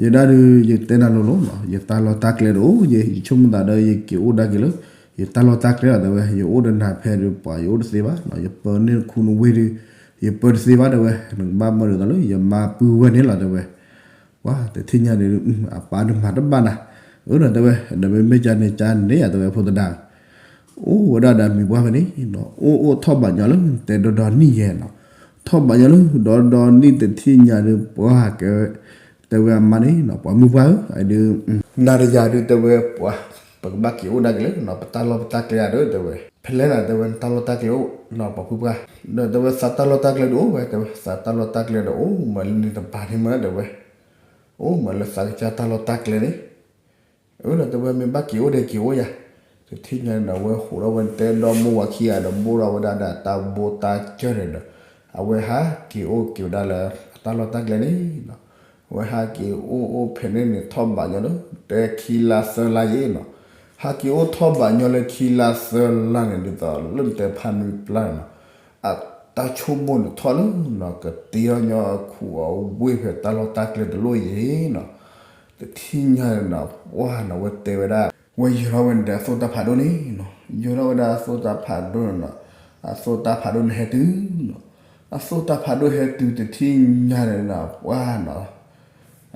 ယဲဒၣ်ဒုး ယတဲနၤလိၤလိၤနီၤ ယတၢ်လီၢ်တၢ်ကျဲဒီးအိၣ်ယဲ ယဆိကမိၣ်သးဒီး ယက့ၤအိၣ်ဒၣ်က့ၤလၢ ယတၢ်လီၢ်တၢ်ကျဲလီၤ တဲဝဲ, ယအိၣ်ဒီးနၤဖဲဒီးပှၤ ယအိၣ်တသ့ဘၣ်နီၤ, ယပၢန့ၢ်ခူနဝ့ၢ်ဒီး ယပၢတသ့ဘၣ် တဲဝဲ, နကဘၣ်မၢဒ်သိးလၢ ယမါပုၢ်ဝဲၢ်န့ၣ်လီၤ တဲဝဲ ပှၤတထံၣ်ညါန့ၣ် အပၢ်ဒုးမၤတဘၣ်နၤ, အၢ ဒီးတဲဝဲ ဒီးမ့မ့ၢ်ကန့ၣ်ကန့ၣ်ယၤ တဲဝဲ ဖိသဒါ, အိၣ်ဝဲဒၣ်ဒီးမံၤပှၢ်ဖဲန့ၣ်နီၤ အိၣ်အိၣ်ထီၣ်ဘးညီလၢ တဲဒီဒီနံၣ်ယဲနီၤ, ထီၣ်ဘးညီလၢ ဒီဒီနံၣ်တထံၣ်ညါဒီး ပှၤကဲ တဲဝဲအမါန့ၣ်နီၤ ပှၤမုၢ်ပှၢ်ဧၢ အဒုး နၤတယၤဒုး တဲဝဲပှၤ ပကဘၣ်က့ၤအိၣ်ဒၣ်က့ၤလၢနီၤ ပတၢ်လီၢ်ပတၢ်ကျဲဧါဒီး တဲဝဲ, ဖဲလဲၣ်နၤ တဲဝဲ နတၢ်လီၢ်တၢ်ကျဲအိၣ်နီၤ ပှၤမုၢ်ပှၢ်, ဒီးတဲဝဲ သးတၢ်လီၢ်တၢ်ကျဲဒုးအိၣ်ဝဲ တဲဝဲ သးတၢ်လီၢ်တၢ်ကျဲဒီးအိၣ်မးလၢန့ၣ်တပၤန့ၣ်မး တဲဝဲ, အိၣ်မးလၢသးကစၢ်တၢ်လီၢ်တၢ်ကျဲန့ၣ်, အၢ ဒီးတဲဝဲမ့ၢ်ဘၣ်က့ၤအိၣ်ဒီးက့ၤအိၣ်ယၤ, တထံၣ်ညါန့ၣ်ဒီး ဝဲဟးထီၣ်ဝဲတဲဒီမိၢ်ဝၤခံဂၤဒီး ဘိၣ်ထီၣ်ဝဲဒၣ်ဒီးတၢ်ဘိတၢ်စၢၢ်န့ၣ်ဒီး အဝဲဟးက့ၤအိၣ်က့ၤဝဲဒၣ်လၢ အတၢ်လီၢ်တၢ်ကျဲန့ၣ်နီၤ, အဝဲဟးက့ၤအိၣ်အိၣ်ဖဲန့ၣ်န့ၣ် ထီၣ်ဘးညီလၢ တဲခံလါသၢလါယဲနီၤ, ဟးက့ၤအိၣ်ထီၣ်ဘးညီလၢခံလါသၢလါန့ၣ် ဒ်သိးလၢနတဲဖးနွံပျၢ်န့ၣ်နီၤ, အတၢ်ဆိကမိၣ်န့ၣ်ထီၣ်လၢနီၤ ကတ့ထီၣ်ညီအခူအဝ့ၢ်ဖဲတၢ်လီၢ်တၢ်ကျဲတလိၣ်ယဲနီၤ, တထံၣ်ညါန့ၣ်နီၤ ပှၢ်နီၤ ဝဲတဲဝဲဒၣ် ဝဲယဲၤထီၣ်ဝဲန့ၣ်ဒီးအသိၣ်တၢ်ဖးဒိၣ်န့ၣ်နီၤ, ယဲၤထီၣ်ဝဲဒၣ်အသိၣ်တၢ်ဖးဒိၣ်န့ၣ်နီၤ, အသိၣ်တၢ်ဖးဒိၣ်န့ၣ်ဟဲတုၤနီၤ, အသိၣ်တၢ်ဖးဒိၣ်ဟဲတုၤတထံၣ်ညါန့ၣ်နီၤ ပှၢ်နီၤ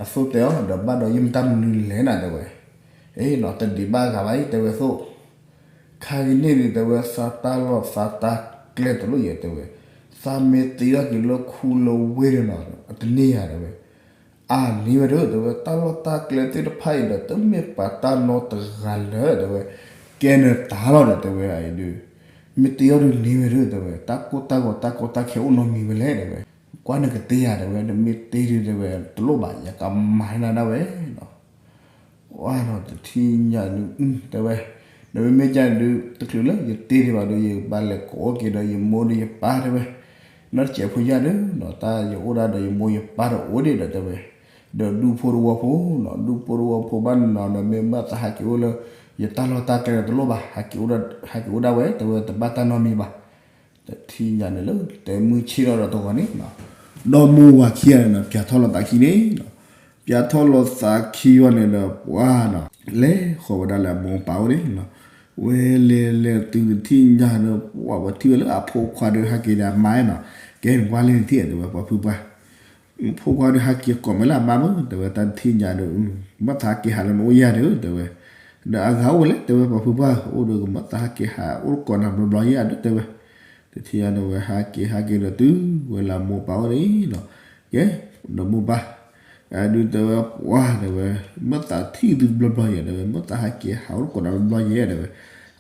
အသိၣ်တဲအီၤ ဒီးဘၣ်ဒီးယမ့ၢ်တၢ်မနုၤလဲၣ်နၤ တဲဝဲ, အ့နီၤ တဒံးဘၣ်ဂၤဘၣ်အံၤ တဲဝဲသိး, ခါကန့ၣ်ဒုး တဲဝဲ သးတၢ်လီၢ်သးတၢ်ကျဲတလိၣ်ယဲ တဲဝဲ, သးမ့ၢ်တ့ထီၣ်က့ၤလၢခူလၢဝ့ၢ်ဒီးနီၤ အတန့ၢ်ယၤ တဲဝဲ, အါန့ၢ်ဝဲဒီး တဲဝဲ တၢ်လီၢ်တၢ်ကျဲသ့ၣ်တဖၣ်အံၤဒီး တမ့ၢ်ပှၤတၢ်နီတဂၤလၢၤ တဲဝဲ, ကဲနတၢ်လီၤဒီး တဲဝဲ အံၤဒုး မ့ၢ်တ့ထီၣ်ဒုးန့ၢ်ဝဲဒီး တဲဝဲ တၢ်ကိၢ်တၢ်ဂီၤတၢ်ကီတၢ်ခဲအိၣ်နီတမံၤဝဲလဲၣ် တဲဝဲ, ကွၢ်နကတ့ယၤ တဲဝဲ နမ့ၢ်တ့ဒုး တဲဝဲ တလိၣ်ဘၣ် ယကမၤန့ၢ်နၤဒၣ်ဝဲနီၤ ဝါနီၤ တထံၣ်ညါဒုး တဲဝဲ, ဒီးမ့မ့ၢ်ကဒုး တချုးလၢယတ့ဒံးဘၣ်ဒီး ယဘၣ်လဲၤကိးအိၣ်က့ၤဒီးယမိၢ်ဒီးယပၢ် တဲဝဲ, နီတစဲးဖိယၤဒီးနီၤ တၢ်ယအိၣ်ဒၣ်ဒီးယမိၢ်ယပၢ်ဒီးအိၣ်ဒံးဒီး တဲဝဲ, ဒီးဒူဖိတဝီဖိနီၤ ဒူဖိတဝီဖိဘၣ်နီၤ ဒီးမ့ၢ်ဘၣ်သးဟးက့ၤအိၣ်လၢ ယတၢ်လီၢ်တၢ်ကျဲဒီးတလိၣ်ဘၣ် ဟးက့ၤအိၣ်ဒၣ်ဝဲ တဲဝဲ တဘၣ်တၢ်နီတမံၤဘၣ် တထံၣ်ညါန့ၣ်လၢ တဲမုၢ်ဆ့ၣ်ထီၣ်ဒီးတဂီၤန့ၣ်, ဒီမိၢ်ဝၤခံဂၤန့ၣ်ဒီး ပၠးထီၣ်လီၤသးခံန့ၣ်, ပၠးထီၣ်လီၤသးခံဝံၤန့ၣ်ဒီး ပှၤနီၤ လဲၤဃီၤဝဲဒၣ်လၢအမိၢ်ပၢ်အိၣ်န့ၣ်, ဝဲလဲၤလဲၤတုၤတထံၣ်ညါန့ၣ် ပှၤထံၣ်ဝဲလၢအဖိခွါဒီးဟဲက့ၤဒီးအမါနီၤ, ကဲနကွၢ်လၢနထံၣ်တဲဝဲ ပှၤဖုပှၢ် ဖိခွါဒီးဟဲက့ၤကိးမဲာ်လၢအမါမ့ၢ် တဲဝဲ တၢ်တထံၣ်ညါဒီး ဘၣ်သးဟဲက့ၤဟးလၢနအိၣ်ယၤဒီး တဲဝဲ, ဒီးအဂၤအိၣ်ဝဲလဲၣ် တဲဝဲ ပှၤဖုပှၢ် အိၣ်ဒီးကဘၣ်သးဟဲက့ၤဟး အိၣ်ကိးနၤဘျီဘျီယၤဒီး တဲဝဲ, တထံၣ်ညါန့ၣ်ဝဲဟဲက့ၤဟဲက့ၤဒီးတုၤဝဲလၢမိၢ်ပၢ်အိၣ်န့ၣ်နီၤ, ကဲ ဒီးမိၢ်ပၢ် အဒုးတဲဝဲ ပှၤ တဲဝဲ, မ့ၢ်သးထံၣ်သုဘျီဘျီယဲ တဲဝဲ, မ့ၢ်သးဟဲက့ၤဟးအိၣ်ကိးနၤဘျီဘျီယဲ တဲဝဲ,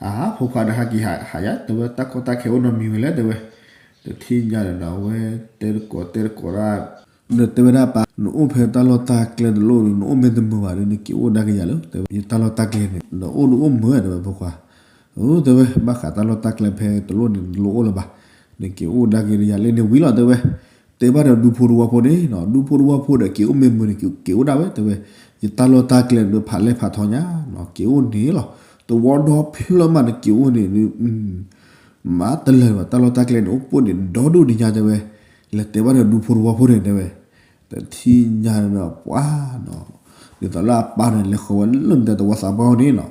အါ ဖိခွါဒီးဟဲက့ၤဟးယၤ တဲဝဲ တၢ်ကီတၢ်ခဲအိၣ်နီတမံၤဝဲလဲၣ် တဲဝဲ, တထံၣ်ညါဒီး အဝဲတဲတကိးတဲတကိးဒၣ် ဒီးတဲဝဲဒၣ်ပၢ် နအိၣ်ဖဲတၢ်လီၢ်တၢ်ကျဲတလိၣ်ဒီး နအိၣ်မ့ၢ်တမုာ်ဘၣ်ဒီး နက့ၤအိၣ်ဒါက့ၤယၤလၢ တဲဝဲ ယတၢ်လီၢ်တၢ်ကျဲန့ၣ် ဒီးအိၣ်ဒုးအိၣ်မုာ် တဲဝဲ ဖိခွါ, အၢ တဲဝဲ ဘၣ်ဃးတၢ်လီၢ်တၢ်ကျဲဖဲတလိၣ်န့ၣ် တလိၣ်အိၣ်လၢၤဘၣ်, နက့ၤအိၣ်ဒါက့ၤယၤလၢန့ၣ်ဝံၤလီၤ တဲဝဲ, တဲဘၣ်ဒီးဒူဖိတဝီဖိန့ၣ်နီၤ ဒူဖိတဝီဖိဒီးက့ၤအိၣ်မ့ၢ်မုာ်န့ၣ် က့ၤအိၣ်ဒၣ်ဝဲ တဲဝဲ, ယတၢ်လီၢ်တၢ်ကျဲန့ၣ်ဖးလဲၢ်ဖးထီညါနီၤ က့ၤအိၣ်န့ၣ်လီၤ, သဝီဒီဖျၢၣ်မးန့ၣ် က့ၤအိၣ်န့ၣ် မၤတလၢာ်ဘၣ် တၢ်လီၢ်တၢ်ကျဲန့ၣ် အိၣ်ပိၣ်န့ၣ် ဒီဒူၣ်ဒံးညါ တဲဝဲ, လဲၤတဲဘၣ်ဒီးဒူဖိတဝီဖိန့ၣ် တဲဝဲ, တထံၣ်ညါန့ၣ်ဒီး ပှၤနီၤ, ဒ်သိးလၢအပၢ်န့ၣ် လဲၤဃီၤဝဲလၢနတဲသဝီသးပှၢ်အိၣ်န့ၣ်နီၤ,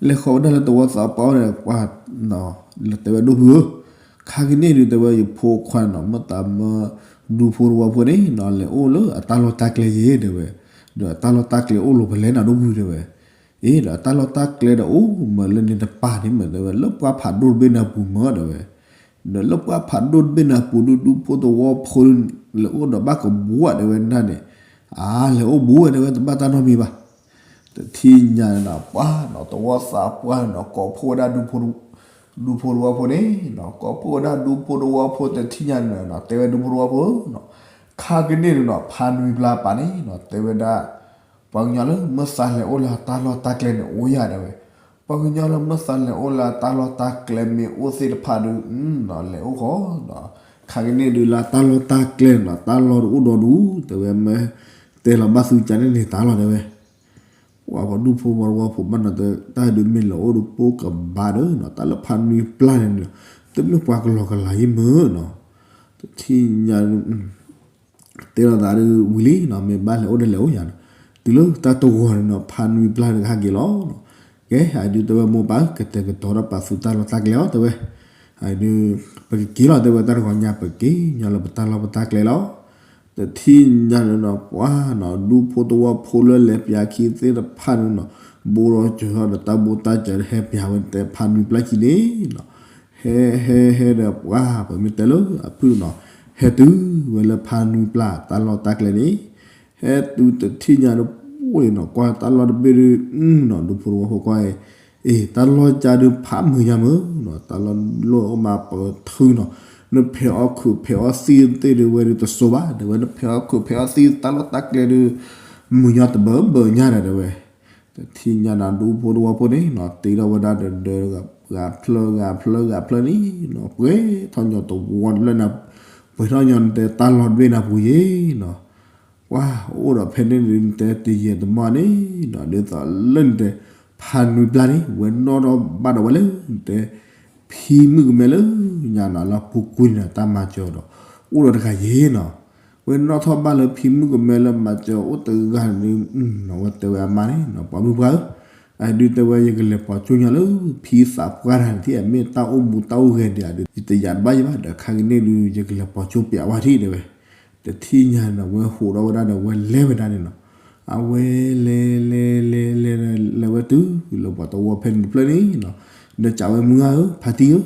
လဲၤဃီၤဝဲဒၣ်လၢသဝီသးပှၢ်အိၣ်န့ၣ် ပှၤ လဲၤတဲဝဲဒိၣ်ဖုဧၢ, ခါကန့ၣ်ဒုး တဲဝဲ ယဖိခွါနီၤ မ့ၢ်သးမၢ ဒူဖိတဝီဖိန့ၣ်နီၤ လဲၤအိၣ်လၢအတၢ်လီၢ်တၢ်ကျဲယဲ တဲဝဲ, ဒီးအတၢ်လီၢ်တၢ်ကျဲအိၣ်လီၤဖဲလဲၣ်နီၤ ဒိၣ်ဖု တဲဝဲ, အ့ ဒီးအတၢ်လီၢ်တၢ်ကျဲဒီးအိၣ်မးလၢန့ၣ်တပၤန့ၣ်မး တဲဝဲ လၢပှၢ်ဖးဒိၣ်တဘ့ၣ်န့ၣ်အပူၤမး တဲဝဲ, ဒီးလၢပှၢ်ဖးဒိၣ်တဘ့ၣ်န့ၣ်အပူၤဒုး ဒူဖိတဝီဖိ လဲၤအိၣ်ဒီးဘၣ်ကဘူးဧါ တဲဝဲဒၣ်န့ၣ်, အါ လဲၤအိၣ်ဘူးဝဲ တဲဝဲ တဘၣ်တၢ်နီတမံၤဘၣ် တထံၣ်ညါန့ၣ်ဒီး ပှၤနီၤ သဝီသးပှၢ်န့ၣ်နီၤ ကိးဖှိၣ်ဝဲဒၣ် ဒူဖိတဝီဖိန့ၣ်နီၤ ကိးဖှိၣ်ဝဲဒၣ်ဒူဖိတဝီဖိ တထံၣ်ညါန့ၣ်နီၤ တဲဝဲဒူဖိတဝီဖိနီၤ, ခါကန့ၣ်န့ၣ်နီၤ ဖါနွံပျၢ်ပၢ်န့ၣ်နီၤ တဲဝဲဒၣ် ပှၤကညီလၢမ့ၢ်သးလဲၤအိၣ်လၢတၢ်လီၢ်တၢ်ကျဲန့ၣ်အိၣ်ယၤ တဲဝဲ, ပှၤကညီလၢမ့ၢ်သးလဲၤအိၣ်လၢတၢ်လီၢ်တၢ်ကျဲမ့ၢ်အိၣ်သ့ၣ်တဖၣ်ဒုး လဲၤအိၣ်ဃီနီၤ, ခါကန့ၣ်ဒုးလၢတၢ်လီၢ်တၢ်ကျဲန့ၣ်နီၤ တၢ်လီၢ်ဒုးအိၣ်ဒီဒူၣ် တဲဝဲ မ့ၢ်တဲလီၤဘၣ်သုကန့ၣ်န့ၣ်တၢ်လီၢ် တဲဝဲ ပှၤဒူဖိဝီတဝီဖိဘၣ်နီၤ တၢ်ဒုးမ့ၢ်လဲၤအိၣ်ဒုးပိၢ်ကဘၣ်ဒီးနီၤ တၢ်လၢဖါနွံပျၢ်န့ၣ်နီၤ တမ့ၢ်ပှၤကလီကလီယံမုၢ်နီၤ, တထံၣ်ညါ တဲလီၤသးဒုးဝံၤလံနီၤ မ့ၢ်ဘၣ်လဲၤအိၣ်ဒီးလဲၤအိၣ်ယၤနီၤ, တုၤလၢတၢ်တဂီၤန့ၣ်နီၤ ဖါနွံပျၢ်န့ၣ်ကဟဲက့ၤလီၤနီၤ, ကဲ အဒုးတဲဝဲမိၢ်ပၢ် ကတဲာ်ကတီၤဒီးပာ်သုတၢ်လီၢ်တၢ်ကျဲလီၤ တဲဝဲ, အဒုး ပကက့ၤလီၤ တဲဝဲ တၢ်တဂီၤညါ ပက့ၤညီလၢပတၢ်လီၢ်ပတၢ်ကျဲလီၤ တထံၣ်ညါန့ၣ်နီၤ ပှၤနီၤ ဒူဖိတဝီဖိလၢလဲၤပၠးခံသ့ၣ်တဖၣ်န့ၣ်နီၤ ဘိးဒီးစၢၤထီၣ်ဒီးတၢ်ဘိးတၢ်စၢၤဟဲပၠးဝဲတဲဖါနွံပျၢ်ခံန့ၣ်နီၤ, ဟဲဟဲဟဲဒီးပှၤ ပမ့ၢ်တဲလၢအဖုၣ်နီၤ ဟဲတုၤဝဲလၢဖါနွံပျၢ်တၢ်လီၢ်တၢ်ကျဲန့ၣ်, ဟဲတုၤတထံၣ်ညါဒီးပှၤန့ၣ်နီၤ ကွၢ်တၢ်လီၢ်တဘ့ၣ်ဒုးနီၤ ဒူဖိတဝီဖိကွၢ်အံၤ အ့ တၢ်လီၢ်ကါဒုးဖးမုာ်ညါမုၢ်နီၤ တၢ်လီၢ်လီၢ်အိၣ်မးပထုနီၤ, နဖဲးအီၣ်ခုးဖဲးအီၣ်သံၣ်သ့ၣ်ဒုးဝဲဒုးတစိဘၣ် တဲဝဲ နဖဲးအီၣ်ခုးဖဲးအီၣ်သံၣ်တၢ်လီၢ်တၢ်ကျဲဒုး မုာ်ညီတဘၢဘၢညါဒီး တဲဝဲ, တထံၣ်ညါန့ၣ် ဒူဖိတဝီဖိန့ၣ်နီၤ တ့ထီၣ်ဝဲဒၣ်ဒီးဒီး ဂၤဖျၢၣ်ဂၤဖျၢၣ်ဂၤဖျၢၣ်န့ၣ်နီၤ ပှဲၤထီၣ်ညီတဝီလၢန ပှဲၤထီၣ်ညီနတဲတၢ်လီၢ်တဘ့ၣ်န့ၣ်ပူၤယဲနီၤ ပှၤအိၣ်ဒီးဖဲန့ၣ်ဒုးနတဲတယဲၢ်တမီၢ်န့ၣ်နီၤ ဒ်သိးလၢနတဲ ဖါနွံပျၢ်န့ၣ် ဝဲနီၣ်ထီၣ်ဘၣ်ဒီးဝဲလၢနတဲ ဖံမုၣ်ကမဲလၢညါနီၤ လၢပူၤကွံာ်န့ၣ် တၢ်မၤစၢၤဒီး အိၣ်ဒီးတဂၤယဲနီၤ ဝဲနီၣ်ထီၣ်ဘၣ်လၢဖံမုၣ်ကမဲလၢမၤစၢၤအိၣ်တဂၤန့ၣ် ဝဲတဲဝဲအမါန့ၣ်နီၤ ပှၤမုၣ်ပှၢ်ဧၢ အဒုးတဲဝဲ ယကလဲၤပိာ်ကၠိညါလၢ ဖံသးပှၢ်တဂၤန့ၣ် မ့ၢ်တၢ်အိၣ်မူတၢ်အိၣ်ဂဲၤဒံးအဒုး ယတယာ်တဘၣ်ယဘၣ်ဒီး ခါကန့ၣ်ဒုး ယကလဲၤပိာ်ကၠိပျးဝဲထံၣ်တဲဝဲ တထံၣ်ညါန့ၣ်နီၤ ဝဲဟိးထီၣ်ဝဲဒၣ်ဒီး ဝဲလဲၤဝဲဒၣ်န့ၣ်နီၤ အဝဲလဲၤလဲၤလဲၤလဲၤလဲၤဝဲတုၤလၢပှၤတဝီဖဲန့ၣ်တဖျၢၣ်န့ၣ်နီၤ, ဒီးကးဝဲမုၢ်ဂၤဧၢ ဖါတံၢ်ဧၢ,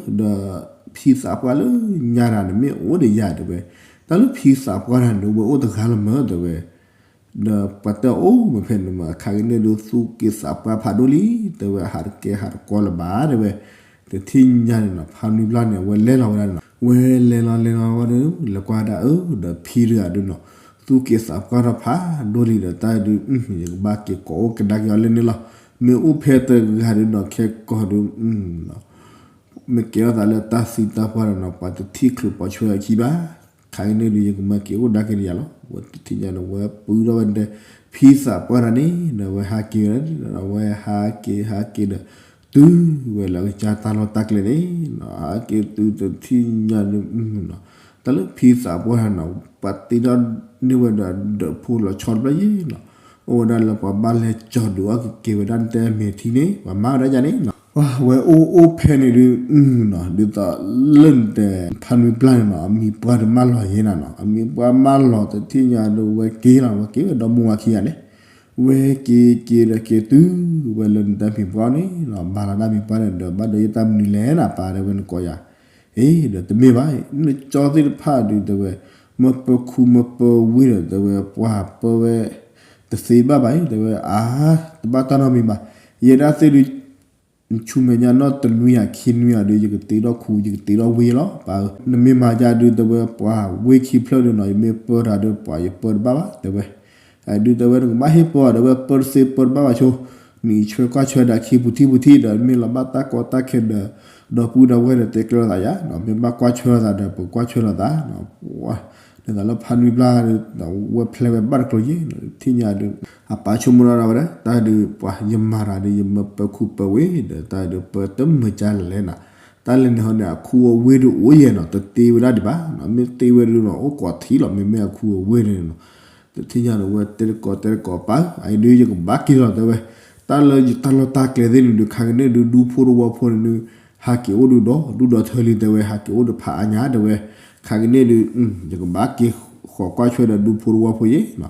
ဒီးဖံသးပှၢ်လၢညါတဂၤန့ၣ် မ့ၢ်အိၣ်ဒီးယၤတဲဝဲ, တၢ်လၢဖံသးပှၢ်တဂၤန့ၣ် ဝဲအိၣ်တဂၤလၢၤမးတဲဝဲ ဒီးပှၤတဲအိၣ်မးဖဲန့ၣ်မး ခါကန့ၣ်ဒုးသူၣ်က့သးပှၢ်ဖးဒိၣ်လံ, တဲဝဲ ဟးတကဲဟးတကီလၢၤဘၣ်တဲဝဲ, တထံၣ်ညါန့ၣ်နီၤ ဖါနွံဘျီန့ၣ် အဝဲလဲၤလီၤဝဲဒၣ်န့ၣ်နီၤ, ဝဲလဲၤလီၤလဲၤလီၤဝဲဒီး လဲၤကွၢ်ဒၣ်အၢ ဒီးဖံတဂၤဒုးနီၤ, သူၣ်က့သးပှၢ်ထီၣ်ဖးဒိၣ်လံဒီးတၢ်ဒုး ယကဘၣ်က့ၤကိးအိၣ်ကဒါက့ၤအီၤလၢန့ၣ်လီၤ, မ့ၢ်အိၣ်ဖဲတဂၤဒုးနီၤ ခဲကိာ်ဒုး မ့ၢ်ကဲထီၣ်သးလၢတၢ်သံတၢ်ပှၢ်ဒီးနီၤ ပှၤတထံၣ်ချုးပိာ်ဆွဲအခံဘၣ်, ခါကန့ၣ်ဒုး ယကမၤက့ၤအိၣ်ဒါက့ၤဒီးယၤလီၤ, ဝဲတထံၣ်ညါန့ၣ် ဝဲပုၢ်ထီၣ်ဝဲဒၣ် ဖံသးပှၢ်တဂၤန့ၣ် ဒီးဝဲဟးက့ၤဝဲဒၣ် ဝဲဟးက့ၤဟးက့ၤဒီး တုၤဝဲလၢကစၢ်တၢ်လီၢ်တၢ်ကျဲန့ၣ်နီၤ, ဟးက့ၤတုၤတထံၣ်ညါဒုး တၢ်လၢဖံသးပှၢ်တဂၤနီၤ ပှၤတ့ထီၣ်န့ၢ်ဝဲဒီးဒၢးဖိလီၤဆီတဖျၢၣ်ယဲနီၤ, အိၣ်ဝဲဒၣ်လၢပှၤဘၣ်လဲၤကၠီၤဒုးအီၣ်က့ၤက့ၤဝဲဒၣ်နတဲအမ့ၤထံန့ၣ် ပှၤမၤဝဲဒၣ်ယၤန့ၣ်နီၤ, ဝဲအိၣ်အိၣ်ဖဲန့ၣ်ဒုး ဒ်သိးလၢနတဲ ဖါနွံဘျီန့ၣ်နီၤ အမံၤပှၢ်ဒုးမၢလီၤယဲနၤနီၤ, အမံၤပှၢ်မၢလီၤတထံၣ်ညါဒုး ဝဲက့ၤလီၤ ဝဲက့ၤဝဲဒီမါဝၤခံဂၤန့ၣ်, ဝဲက့ၤက့ၤဒီးက့ၤတုၤဝဲလၢနတဲမံၤပှၢ်န့ၣ်နီၤ, ဘၣ်လီၤဒၣ်မံၤပှၢ်န့ၣ်ဒီး ဘၣ်ဒီးယတၢ်မနုၤလဲၣ်နၤ ပၢ်တဲဝဲ နကိးယၤ အ့ ဒီးတမ့ၢ်ဘၣ်, နကၠီသ့ၣ်တဖၣ်ဒုးတဲဝဲ မၢပၢခူမၢပၢဝ့ၢ်ဒီးတဲဝဲ ပှၤပၢဝဲ တသ့ဘၣ်ဘၣ်အံၤ တဲဝဲ အါ တဘၣ်တၢ်နီတမံၤဘၣ်, ယဲဒၣ်သ့ၣ်ဒုး ဆူမဲာ်ညါနီၢ်တနွံယၤခံနွံယၤဒုး ယကတ့ထီၣ်ခူ ယကတ့ထီၣ်ဝ့ၢ်လီၤ ပၢ်ဧၢ, နမ့ၢ်မၤယၤဒုးတဲဝဲ ပှၤဝ့ၢ်ခံဖျၢၣ်ဒုးနီၤ ယမ့ၢ်ပၢတၢ်ဒုး ပှၤယပၢတဘၣ်ဘၣ် တဲဝဲ ဒုးတဲဝဲ နကဘၣ်ဟ့ၣ်ပၢအီၤ တဲဝဲ ပၢတသ့ပၢတဘၣ်ဘၣ်ဆိ, နအံးဆွဲကွၢ်ဆွဲဒၣ်ခံပူၤထံပူၤထံဒီး မ့ၢ်လီၤဘၣ်တၢ်ကီတၢ်ခဲဒီး ဒီပုၢ်ဒီဝဲၢ်ဒီးတဲကျၢၤလိာ်သးယၤ, မ့ၢ်ဘၣ်ကွၢ်ဆွဲလိာ်သးဒီး ပကွၢ်ဆွဲလိာ်သး, ဒ်သိးလၢဖါနွံဘျီဒီး ဝဲဖျဲးဝဲဘၣ်တကျိၤယဲ, တထံၣ်ညါဒုး အပၢ်ဆိကမိၣ်ဒၣ်ဝဲဒၣ် တၢ်ဒုးပှၤယမၤတၢ်ဒုး ယမၢပၢခူပၢဝ့ၢ်ဒီး တၢ်ဒုးပၢတမုာ်ကလဲၣ်နၤ, တၢ်လဲၣ်န့ၣ်ဟီန့ၣ် အခူအဝ့ၢ်ဒုးအိၣ်ယဲနီၤ တတ့ဝဲဒၣ်ဒံးဘၣ်, မ့ၢ်တ့ဝဲဒုးနီၤ အိၣ်ကိးထံလီၤ မ့မ့ၢ်အခူအဝ့ၢ်န့ၣ်နီၤ, တထံၣ်ညါဒုး ဝဲတဲတကိးတဲတကိး ပၢ် အအံၤဒုး ယကဘၣ်က့ၤလီၤ တဲဝဲ, တၢ်လၢယတၢ်လီၢ်တၢ်ကျဲသ့ၣ်န့ၣ်ဒုး ခါကန့ၣ်ဒုး ဒူဖိတဝီဖိန့ၣ်ဒုး ဟးက့ၤအိၣ်ဒုးဒီး ဒူဒီးထၢလံ တဲဝဲ ဟးက့ၤအိၣ်ဒုးဖးအါညါ တဲဝဲ, ခါကန့ၣ်ဒုး ယကဘၣ်က့ၤဃီၤကွၢ်ဆွဲဒီးဒူဖိတဝီဖိယဲနီၤ,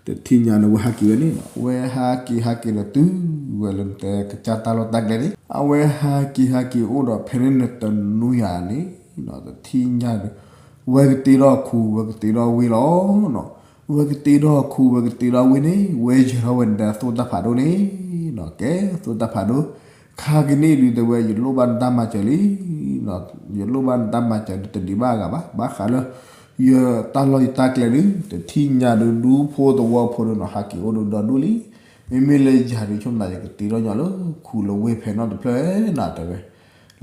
တထံၣ်ညါန့ၣ် ဝဲဟးက့ၤဝဲန့ၣ်နီၤ, ဝဲဟးက့ၤဟးက့ၤဒီးတုၤဝဲလၢနတဲကစၢ်တၢ်လီၢ်တၢ်ကျဲန့ၣ် အဝဲဟးက့ၤဟးက့ၤအိၣ်ဒီးဖဲန့ၣ်န့ၣ်တနွံယၤန့ၣ်နီၤ, တထံၣ်ညါဒုး ဝဲကတ့ထီၣ်ခူ ဝဲကတ့ထီၣ်ဝ့ၢ်လီၤနီၤ, ဝဲကတ့ထီၣ်ခူ ဝဲကတ့ထီၣ်ဝ့ၢ်န့ၣ် ဝဲယဲၤထီၣ်ဝဲဒၣ်သိၣ်တၢ်ဖးဒိၣ်န့ၣ်နီၤ, ကဲသိၣ်တၢ်ဖးဒိၣ်, ခါကန့ၣ်ဒုး တဲဝဲ ယလိၣ်ဘၣ်နတၢ်မၤစၢၤလံ ယလိၣ်ဘၣ်နတၢ်မၤစၢၤဒုး တဒံးဘၣ်အဂၤဘၣ်, ဘၣ်ဃးလၢ ယတၢ်လီၢ်ယတၢ်ကျဲဒုး တထံၣ်ညါဒုး ဒူဖိတဝီဖိဒုးနီၤ ဟးက့ၤအိၣ်ဒုးဒီဒူၣ်လံ, မ့မ့ၢ်လၢယၤဒုး ဆိကမိၣ်သး ယကတ့ထီၣ်ညီလၢခူလၢဝ့ၢ်ဖဲနီတဖျၢၣ်နီၤ တဲဝဲ,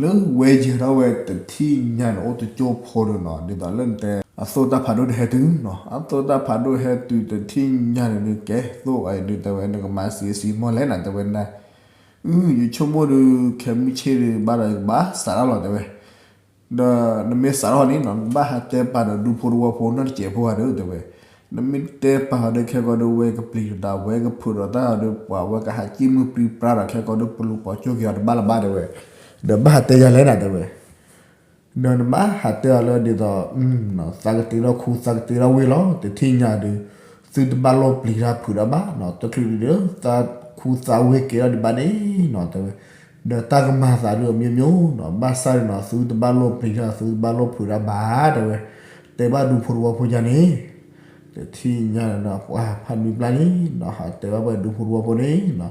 လၢဝဲယဲၤထီၣ်ဝဲတထံၣ်ညါန့ၣ် အိၣ်တကၠိဖိဒုးနီၤ ဒ်သိးလၢနတဲ အသိၣ်တၢ်ဖးဒိၣ်တဟဲတုၤနီၤ, အသိၣ်တၢ်ဖးဒိၣ်ဟဲတုၤတထံၣ်ညါန့ၣ်ဒုး ကဲသိၣ်အံၤဒုး တဲဝဲ နကမၤစံးစံးမီၢ်လဲၣ်နၤ တဲဝဲ န အု ယဆိကမိၣ်ဒုး ခဲမုၢ်ဆ့ၣ်ဒုး ဘၣ်ဒီးယကဘၣ်စးထီၣ်လီၤ တဲဝဲ, ဒီးနမ့ၢ်စးထီၣ်န့ၣ်နီၤ နကဘၣ်ဟးတဲပာ်ဒီးဒူဖိတဝီဖိနီတစဲးဖိဧါဒုး တဲဝဲ, နမ့ၢ်တဲပာ်အီၤဒုး ခဲကိာ်ဒုးဝဲကပျံၤဒီးတၢ် ဝဲကဖုးဒီးတၢ်ဒုး ပှၤဝဲကဟးစံၣ်မုၢ်ပြံပြါဒီး ခဲကိာ်ဒုး ပလူၤပိာ်ကၠိက့ၤအီၤတဘၣ်လၢၤဘၣ် တဲဝဲ, ဒီးဘၣ်ဟးတဲယၤလဲၣ်နၤ တဲဝဲ ဒီးနဘၣ်ဟးတဲအီၤလၢဒ်သိး သးကတ့ထီၣ်ခူ သးကတ့ထီၣ်ဝ့ၢ်လီၤ တထံၣ်ညါဒုး သုတဘၣ်လိၣ်ပျံၤတၢ်ဖုးတၢ်ဘၣ်နီၤ တချုးဒုး သးခူသးဝ့ၢ်ကဲထီၣ်ဒံးဘၣ်န့ၣ်နီၤ တဲဝဲ, ဒီးတၢ်ကမၤသးဒုးအမျိုးမျိုးနီၤ ဘၣ်ဆၣ်ဒုးနီၤ သုတဘၣ်လိၣ်ပျံၤတၢ် သုတဘၣ်လိၣ်ဖုးတၢ်ဘၣ် တဲဝဲ, တဲဘၣ်ဒူဖိတဝီဖိယၤန့ၣ် တထံၣ်ညါဒီး ပှၤဖးနွံပျၢ်န့ၣ်နီၤ ဟးတဲဘၣ်ပှၤဒူဖိတဝီဖိန့ၣ်နီၤ,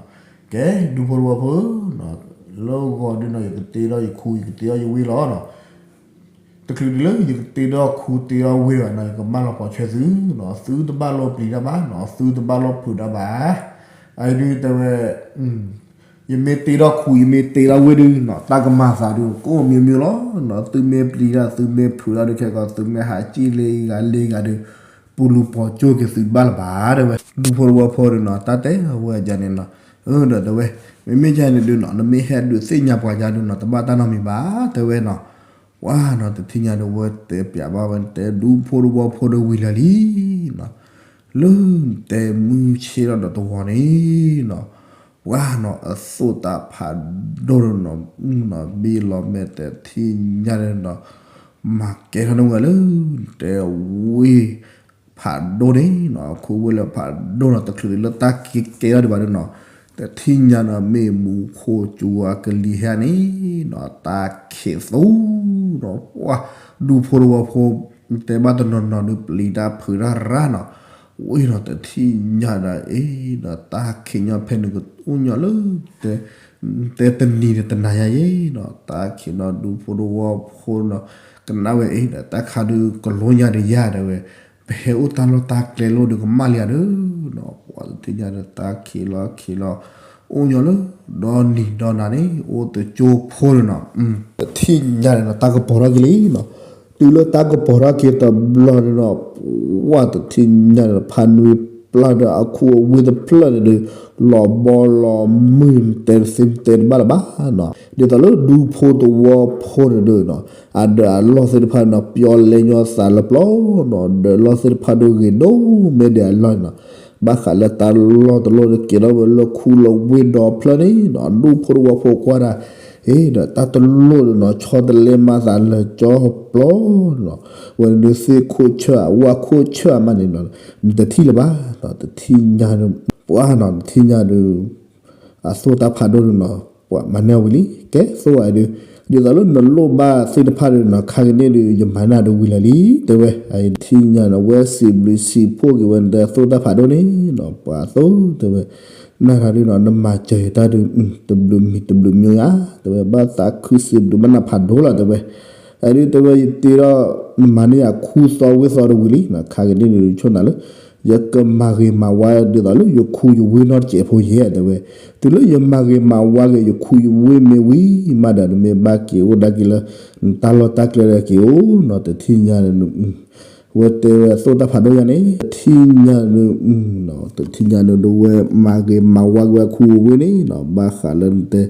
ကဲဒူဖိတဝီဖိနီၤ လၢဂီၤဒုးနီၤ ယကတ့ထီၣ်ယခူ ယကတ့ထီၣ်ယဝ့ၢ်လီၤနီၤ တချုးဒုးလၢယကတ့ထီၣ်ခူတ့ထီၣ်ဝ့ၢ်ဘၣ်နီၤ ယကမၢလီၤပိာ်ဆွဲသုနီၤ သုတဘၣ်လိၣ်ပျံၤတၢ်ဘၣ်နီၤ သုတဘၣ်လိၣ်ဖုးတၢ်ဘၣ်, အအံၤဒုးတဲဝဲ ယမ့ၢ်တ့ထီၣ်ခူ ယမ့ၢ်တ့ထီၣ်ဝ့ၢ်ဒုးနီၤ တၢ်ကမၤသးဒုးကိးမံၤမံၤလီၤနီၤ သုမ့ၢ်ပျံၤတၢ် သုမ့ၢ်ဖုးတၢ်ဒုးခဲကိာ် သုမ့ၢ်ဟးစံၣ်လၢဂၤလၢဂၤဒုး ပူၤလူၤပိာ်ကၠိက့ၤသုတဘၣ်လၢၤဘၣ် တဲဝဲ ဒူဖိတဝီဖိဒုးနီၤ တၢ်တဲဝဲဒ်န့ၣ်နီၤ ဒီးတဲဝဲ မ့မ့ၢ်ဒ်န့ၣ်ဒုးနီၤ နမ့ၢ်ဟဲဒုးသ့ၣ်ညါပှၤယါဒုးနီၤ တဘၣ်တၢ်နီတမံၤဘၣ် တဲဝဲနီၤ ပှၤနီၤ တထံၣ်ညါဒုး ဝဲတဲပျးဘၣ်ဝဲ တဲဒူဖိတဝီဖိဒုးဝံၤလၢာ်လံနီၤ လၢတဲမုၢ်ဆ့ၣ်ထီၣ်ဒီးတဝီၤန့ၣ်နီၤ ပှၤနီၤ အသိၣ်တၢ်ဖးဒိၣ်ဒုးနီၤ နီၤ ဘ့ၣ်လီၤမဲာ်တထံၣ်ညါဒုးနီၤ မၤကဲထီၣ်န့ၢ်ဝဲလၢ တဲဝ့ၢ် ဖးဒိၣ်န့ၣ်နီၤ ခိၣ်ဝ့ၢ်လၢဖးဒိၣ်နီၤ တချုးလၢတၢ်ကဲထီၣ်ဒံးဘၣ်ဒီးနီၤ တထံၣ်ညါဒီး မ့ၢ်မူခိၣ်ကၠူအကလံၤဟဲန့ၣ်နီၤ တၢ်ခံးသူနီၤ ပှၤဒူဖိတဝီဖိ တဲဘၣ်တနီၤနီၤဒုး ပျံၤတၢ်ဖုးတၢ်ရၢ်နီၤ ဝဲဒီးတထံၣ်ညါဒီး အ့ဒီး တၢ်ခံးညီဖဲန့ၣ်ကအိၣ်ညီလၢ တဲတနံၤဒီးတနၤညါယဲနီၤ တၢ်ခံးနီၤ ဒူဖိတဝီဖိနီၤ ကနၣ်ဝဲအ့ဒီး တၢ်ခါဒုးကလိညါဒီးယၤတဲဝဲ ပဟဲအိၣ်တၢ်လီၢ်တၢ်ကျဲလိၤဒီးကမၣ်လံဧါဒီးနီၤ ပှၤတထံၣ်ညါဒီး တၢ်ခံးလီၤခံးလီၤ အိၣ်ညီလၢ ဒီနံၤဒီနၤန့ၣ် အိၣ်တကၠိဖိဒီးနီၤ တထံၣ်ညါန့ၣ်နီၤ တၢ်ကပီၤထီၣ်က့ၤလံနီၤ တုၤလၢတၢ်ကပီၤထီၣ်က့ၤတဘျီန့ၣ်နီၤ ပှၤတထံၣ်ညါန့ၣ် ဖါနွံပျၢ်ဒီးအခူအဝ့ၢ်တဖျၢၣ်န့ၣ်ဒီး လီၤဘီလီၤမုၢ် တဲတသ့တဲတဘၣ်လၢၤဘၣ်နီၤ ဒ်သိးလၢဒူဖိတဝီဖိန့ၣ်ဒီးနီၤ အဒၢးအလီၢ်သ့ၣ်တဖၣ်န့ၣ်နီၤ ပျီလဲၤညီသးလၢပျီနီၤ ဒၢးလီၢ်သ့ၣ်တဖၣ်ဒီးဂ့ၤဒိၣ်မ့ၢ်ဒၢးအလီၢ်န့ၣ်နီၤ ဘၣ်ဃးလၢတၢ်လီၢ်တလီၢ်ဒီးကဲထီၣ်ဝဲလၢခူလၢဝ့ၢ်ဒီဖျၢၣ်န့ၣ်နီၤ ဒူဖိတဝီဖိကွၢ်ဒၣ် အ့ဒီးတၢ်တလိၣ်ဒီးနီၤ ဆီတလဲမၤသးလၢကၠီပျီနီၤ ဝဲန့ၣ်ဒုးသ့ၣ်ခိၣ်ဆၢၣ် ဝၣ်ခိၣ်ဆၢၣ်မးန့ၣ်နီၤ တထံၣ်လၢၤဘၣ်နီၤ တထံၣ်ညါဒီး ပှၤနီၤ တထံၣ်ညါဒီး အသိၣ်တၢ်ဖးဒိၣ်ဒီးနီၤ ပှၤမၤန့ၢ်ဝံၤလံ ကဲသိၣ်ဝဲဒုး ဒ်သိးလၢနလိၣ်ဘၣ်သ့ၣ်တဖၣ်ဒီးနီၤ ခါကန့ၣ်ဒီး ယမၤန့ၢ်ဒီးဝံၤလၢာ်လံ တဲဝဲ တထံၣ်ညါနီၤ ဝဲစံးဘျုးစံးဖှိၣ်က့ၤဝဲ နတဲသိၣ်တၢ်ဖးဒိၣ်န့ၣ်နီၤ ပှၤသိၣ်တဲဝဲ နၤတၢ်ဒုးနီၤ နမၤစၢၤယတၢ်ဒုး တဘျုးမံၤတဘျုးမံၤဧါ တဲဝဲ ဘၣ်သးခုစံးဘျုး မ့ၢ်နဖးဒိၣ်လီၤ တဲဝဲ အဒုးတဲဝဲ ယတ့ထီၣ် နမၤန့ၢ်ယၤခူသီဝ့ၢ်သီဒီးဝံၤလံနီၤ ခါကန့ၣ်ဒီး ဆိၣ်နၤလၢ ယကမၤဂ့ၤမၤဝါဒ်သိးလၢ ယခူယဝ့ၢ်နီတစဲးဖိယဲ တဲဝဲ တုၤလၢယမၤဂ့ၤမၤဝါက့ၤ ယခူယဝ့ၢ်မ့ၢ်ဝံၤမးဒီး နမ့ၢ်ဘၣ်က့ၤအိၣ်ဒၣ်က့ၤလၢ နတၢ်လီၢ်တၢ်ကျဲဒီးက့ၤအိၣ်နီၤ တထံၣ်ညါန့ၣ် ဝဲတဲဝဲအသိၣ်တၢ်ဖးဒိၣ်ညါန့ၣ် တထံၣ်ညါန့ၣ် တထံၣ်ညါန့ၣ်ဒီးဝဲမၤဂ့ၤမၤဝါက့ၤဝဲခူဝ့ၢ်န့ၣ်နီၤ ဘၣ်ဃးလၢနတဲ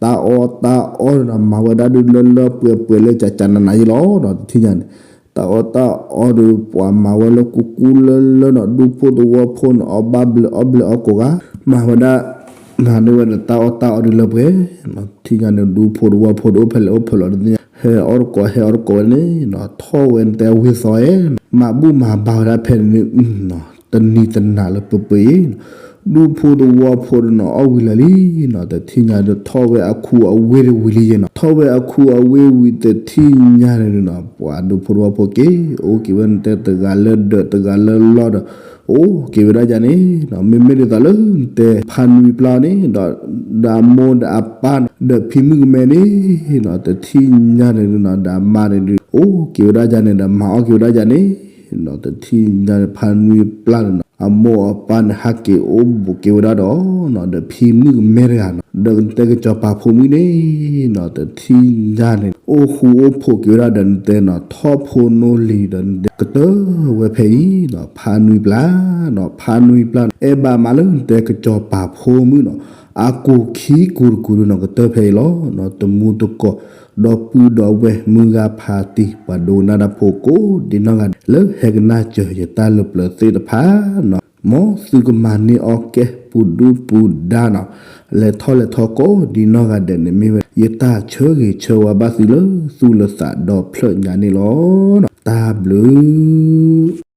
တၢ်အီၣ်တၢ်အီဒီးနီၤ မၤဝဲဒၣ်ဒုးလၢလၢပှဲၤပှဲၤလၢကကနနၤယဲလီၤနီၤ တထံၣ်ညါန့ၣ် တၢ်အီၣ်တၢ်အီဒီးပှၤမၤဝဲလၢကူကူလၢလၢနီၤ ဒူဖိတဝီဖိန့ၣ် အီၣ်ဘၣ်ဘျဲးအီၣ်ဘျဲးအီၣ်ကိးဂၤ မၤဝဲဒၣ် မၤန့ၢ်ဝဲဒီးတၢ်အီၣ်တၢ်အီဒုးလၢပှဲၤ တထံၣ်ညါန့ၣ် ဒူဖိတဝီဖိဒီးအိၣ်ဖဲလဲၣ်အိၣ်ဖဲလဲၣ်တသ့ၣ်ညါ ဟဲအီၣ်တကိးဟဲအီၣ်တကိးဝဲန့ၣ်နီၤ ထီၣ်ဝဲနတဲဝ့ၢ်သီဧဲ မၤဘူၣ်မၤဘါဝဲဒၣ်ဖဲန့ၣ်န့ၣ် တနံၤတနၤလၢပှဲၤပှဲၤအံၤ ဒူဖိတဝီဖိဒီးနီၤ အီၣ်ဝံၤလၢာ်လံနီၤ တထံၣ်ညါဒီးထီၣ်ဝဲအခူအဝ့ၢ်တဝံၤလံယဲနီၤ ထီၣ်ဝဲအခူအဝ့ၢ်ဝံၤတထံၣ်ညါန့ၣ်နီၤ ပှၤဒူဖိတဝီဖိက့ၤ အိၣ်က့ၤဝဲနတဲတဂၤလၢဒၢးတဂၤလၢလီၢ်ဒီး အိၣ်က့ၤဝဲဒၣ်ယၤန့ၣ်နီၤ မ့မ့ၢ်ဒ်သိးလၢနတဲ ဖါနွံပျၢ်န့ၣ် ဒီး ဒီးအမိၢ်ဒီးအပၢ်န့ၣ် ဒီးဖံမုၣ်ကမဲန့ၣ်နီၤ တထံၣ်ညါန့ၣ်နီၤ ဒီးအမါန့ၣ်ဒုး အိၣ်က့ၤဝဲဒၣ်ယၤန့ၣ် ဒီးမၤအီၣ်က့ၤဝဲဒၣ်ယၤန့ၣ်နီၤ တထံၣ်ညါန့ၣ် ဖါနွံပျၢ်န့ၣ်နီၤ အမိၢ်အပၢ်န့ၣ် ဟးက့ၤအိၣ်ဘူးက့ၤဝဲဒၣ်ဒီးနီၤ ဒီးဖံမုၣ်ကမဲတဂၤနီၤ ဒီးနတဲကစီၤပၤဖိမုၣ်န့ၣ်နီၤ တထံၣ်ညါန့ၣ် အိၣ်ဃူအိၣ်ဖိးက့ၤဝဲဒၣ်ဒီးနတဲနီၤ ထီၣ်ဖိနီၢ်လံၤဒီးနတဲကတၢၢ်ဝဲဖဲအံၤနီၤ ဖါနွံပျၢ်နီၤ ဖါနွံပျၢ်နီၤ အဲၣ်ဘၣ်မးလၢနတဲကစီၤပၤဖိမုၣ်နီၤ အကူာ်ခံကူာ်တကူာ်ဒုးနီၤ ကတၢၢ်ဖဲအံၤလီၤနီၤ တမူတကိး ဒီပုၢ်ဒီဝဲၢ်မုၢ်ဂၤဖါတံၢ် ပှၤဒိကနၣ်တၢ်ဖိကိးဒ်နီၢ်ဂၤဒဲး လၢဟဲကနၣ်စၢၤယတၢ်လၢပျၢၤသ့ၣ်တဖၣ်နီၤ မ်သုကမၤန့ၢ်အီၣ်ကဲပူၤဒုပူၤဒါနီၤ လဲၤထီၣ်လဲၤထီကိးဒ်နီၢ်ဂၤဒဲးန့ၣ် မ့ၢ်ဝဲယတၢ်ဆၢဂ့ၤဆၢဝါဘၣ်သုလၢသူၣ်လၢသးဒီဖျၢၣ်ညါန့ၣ်လီၤ. တၢ်ဘျုး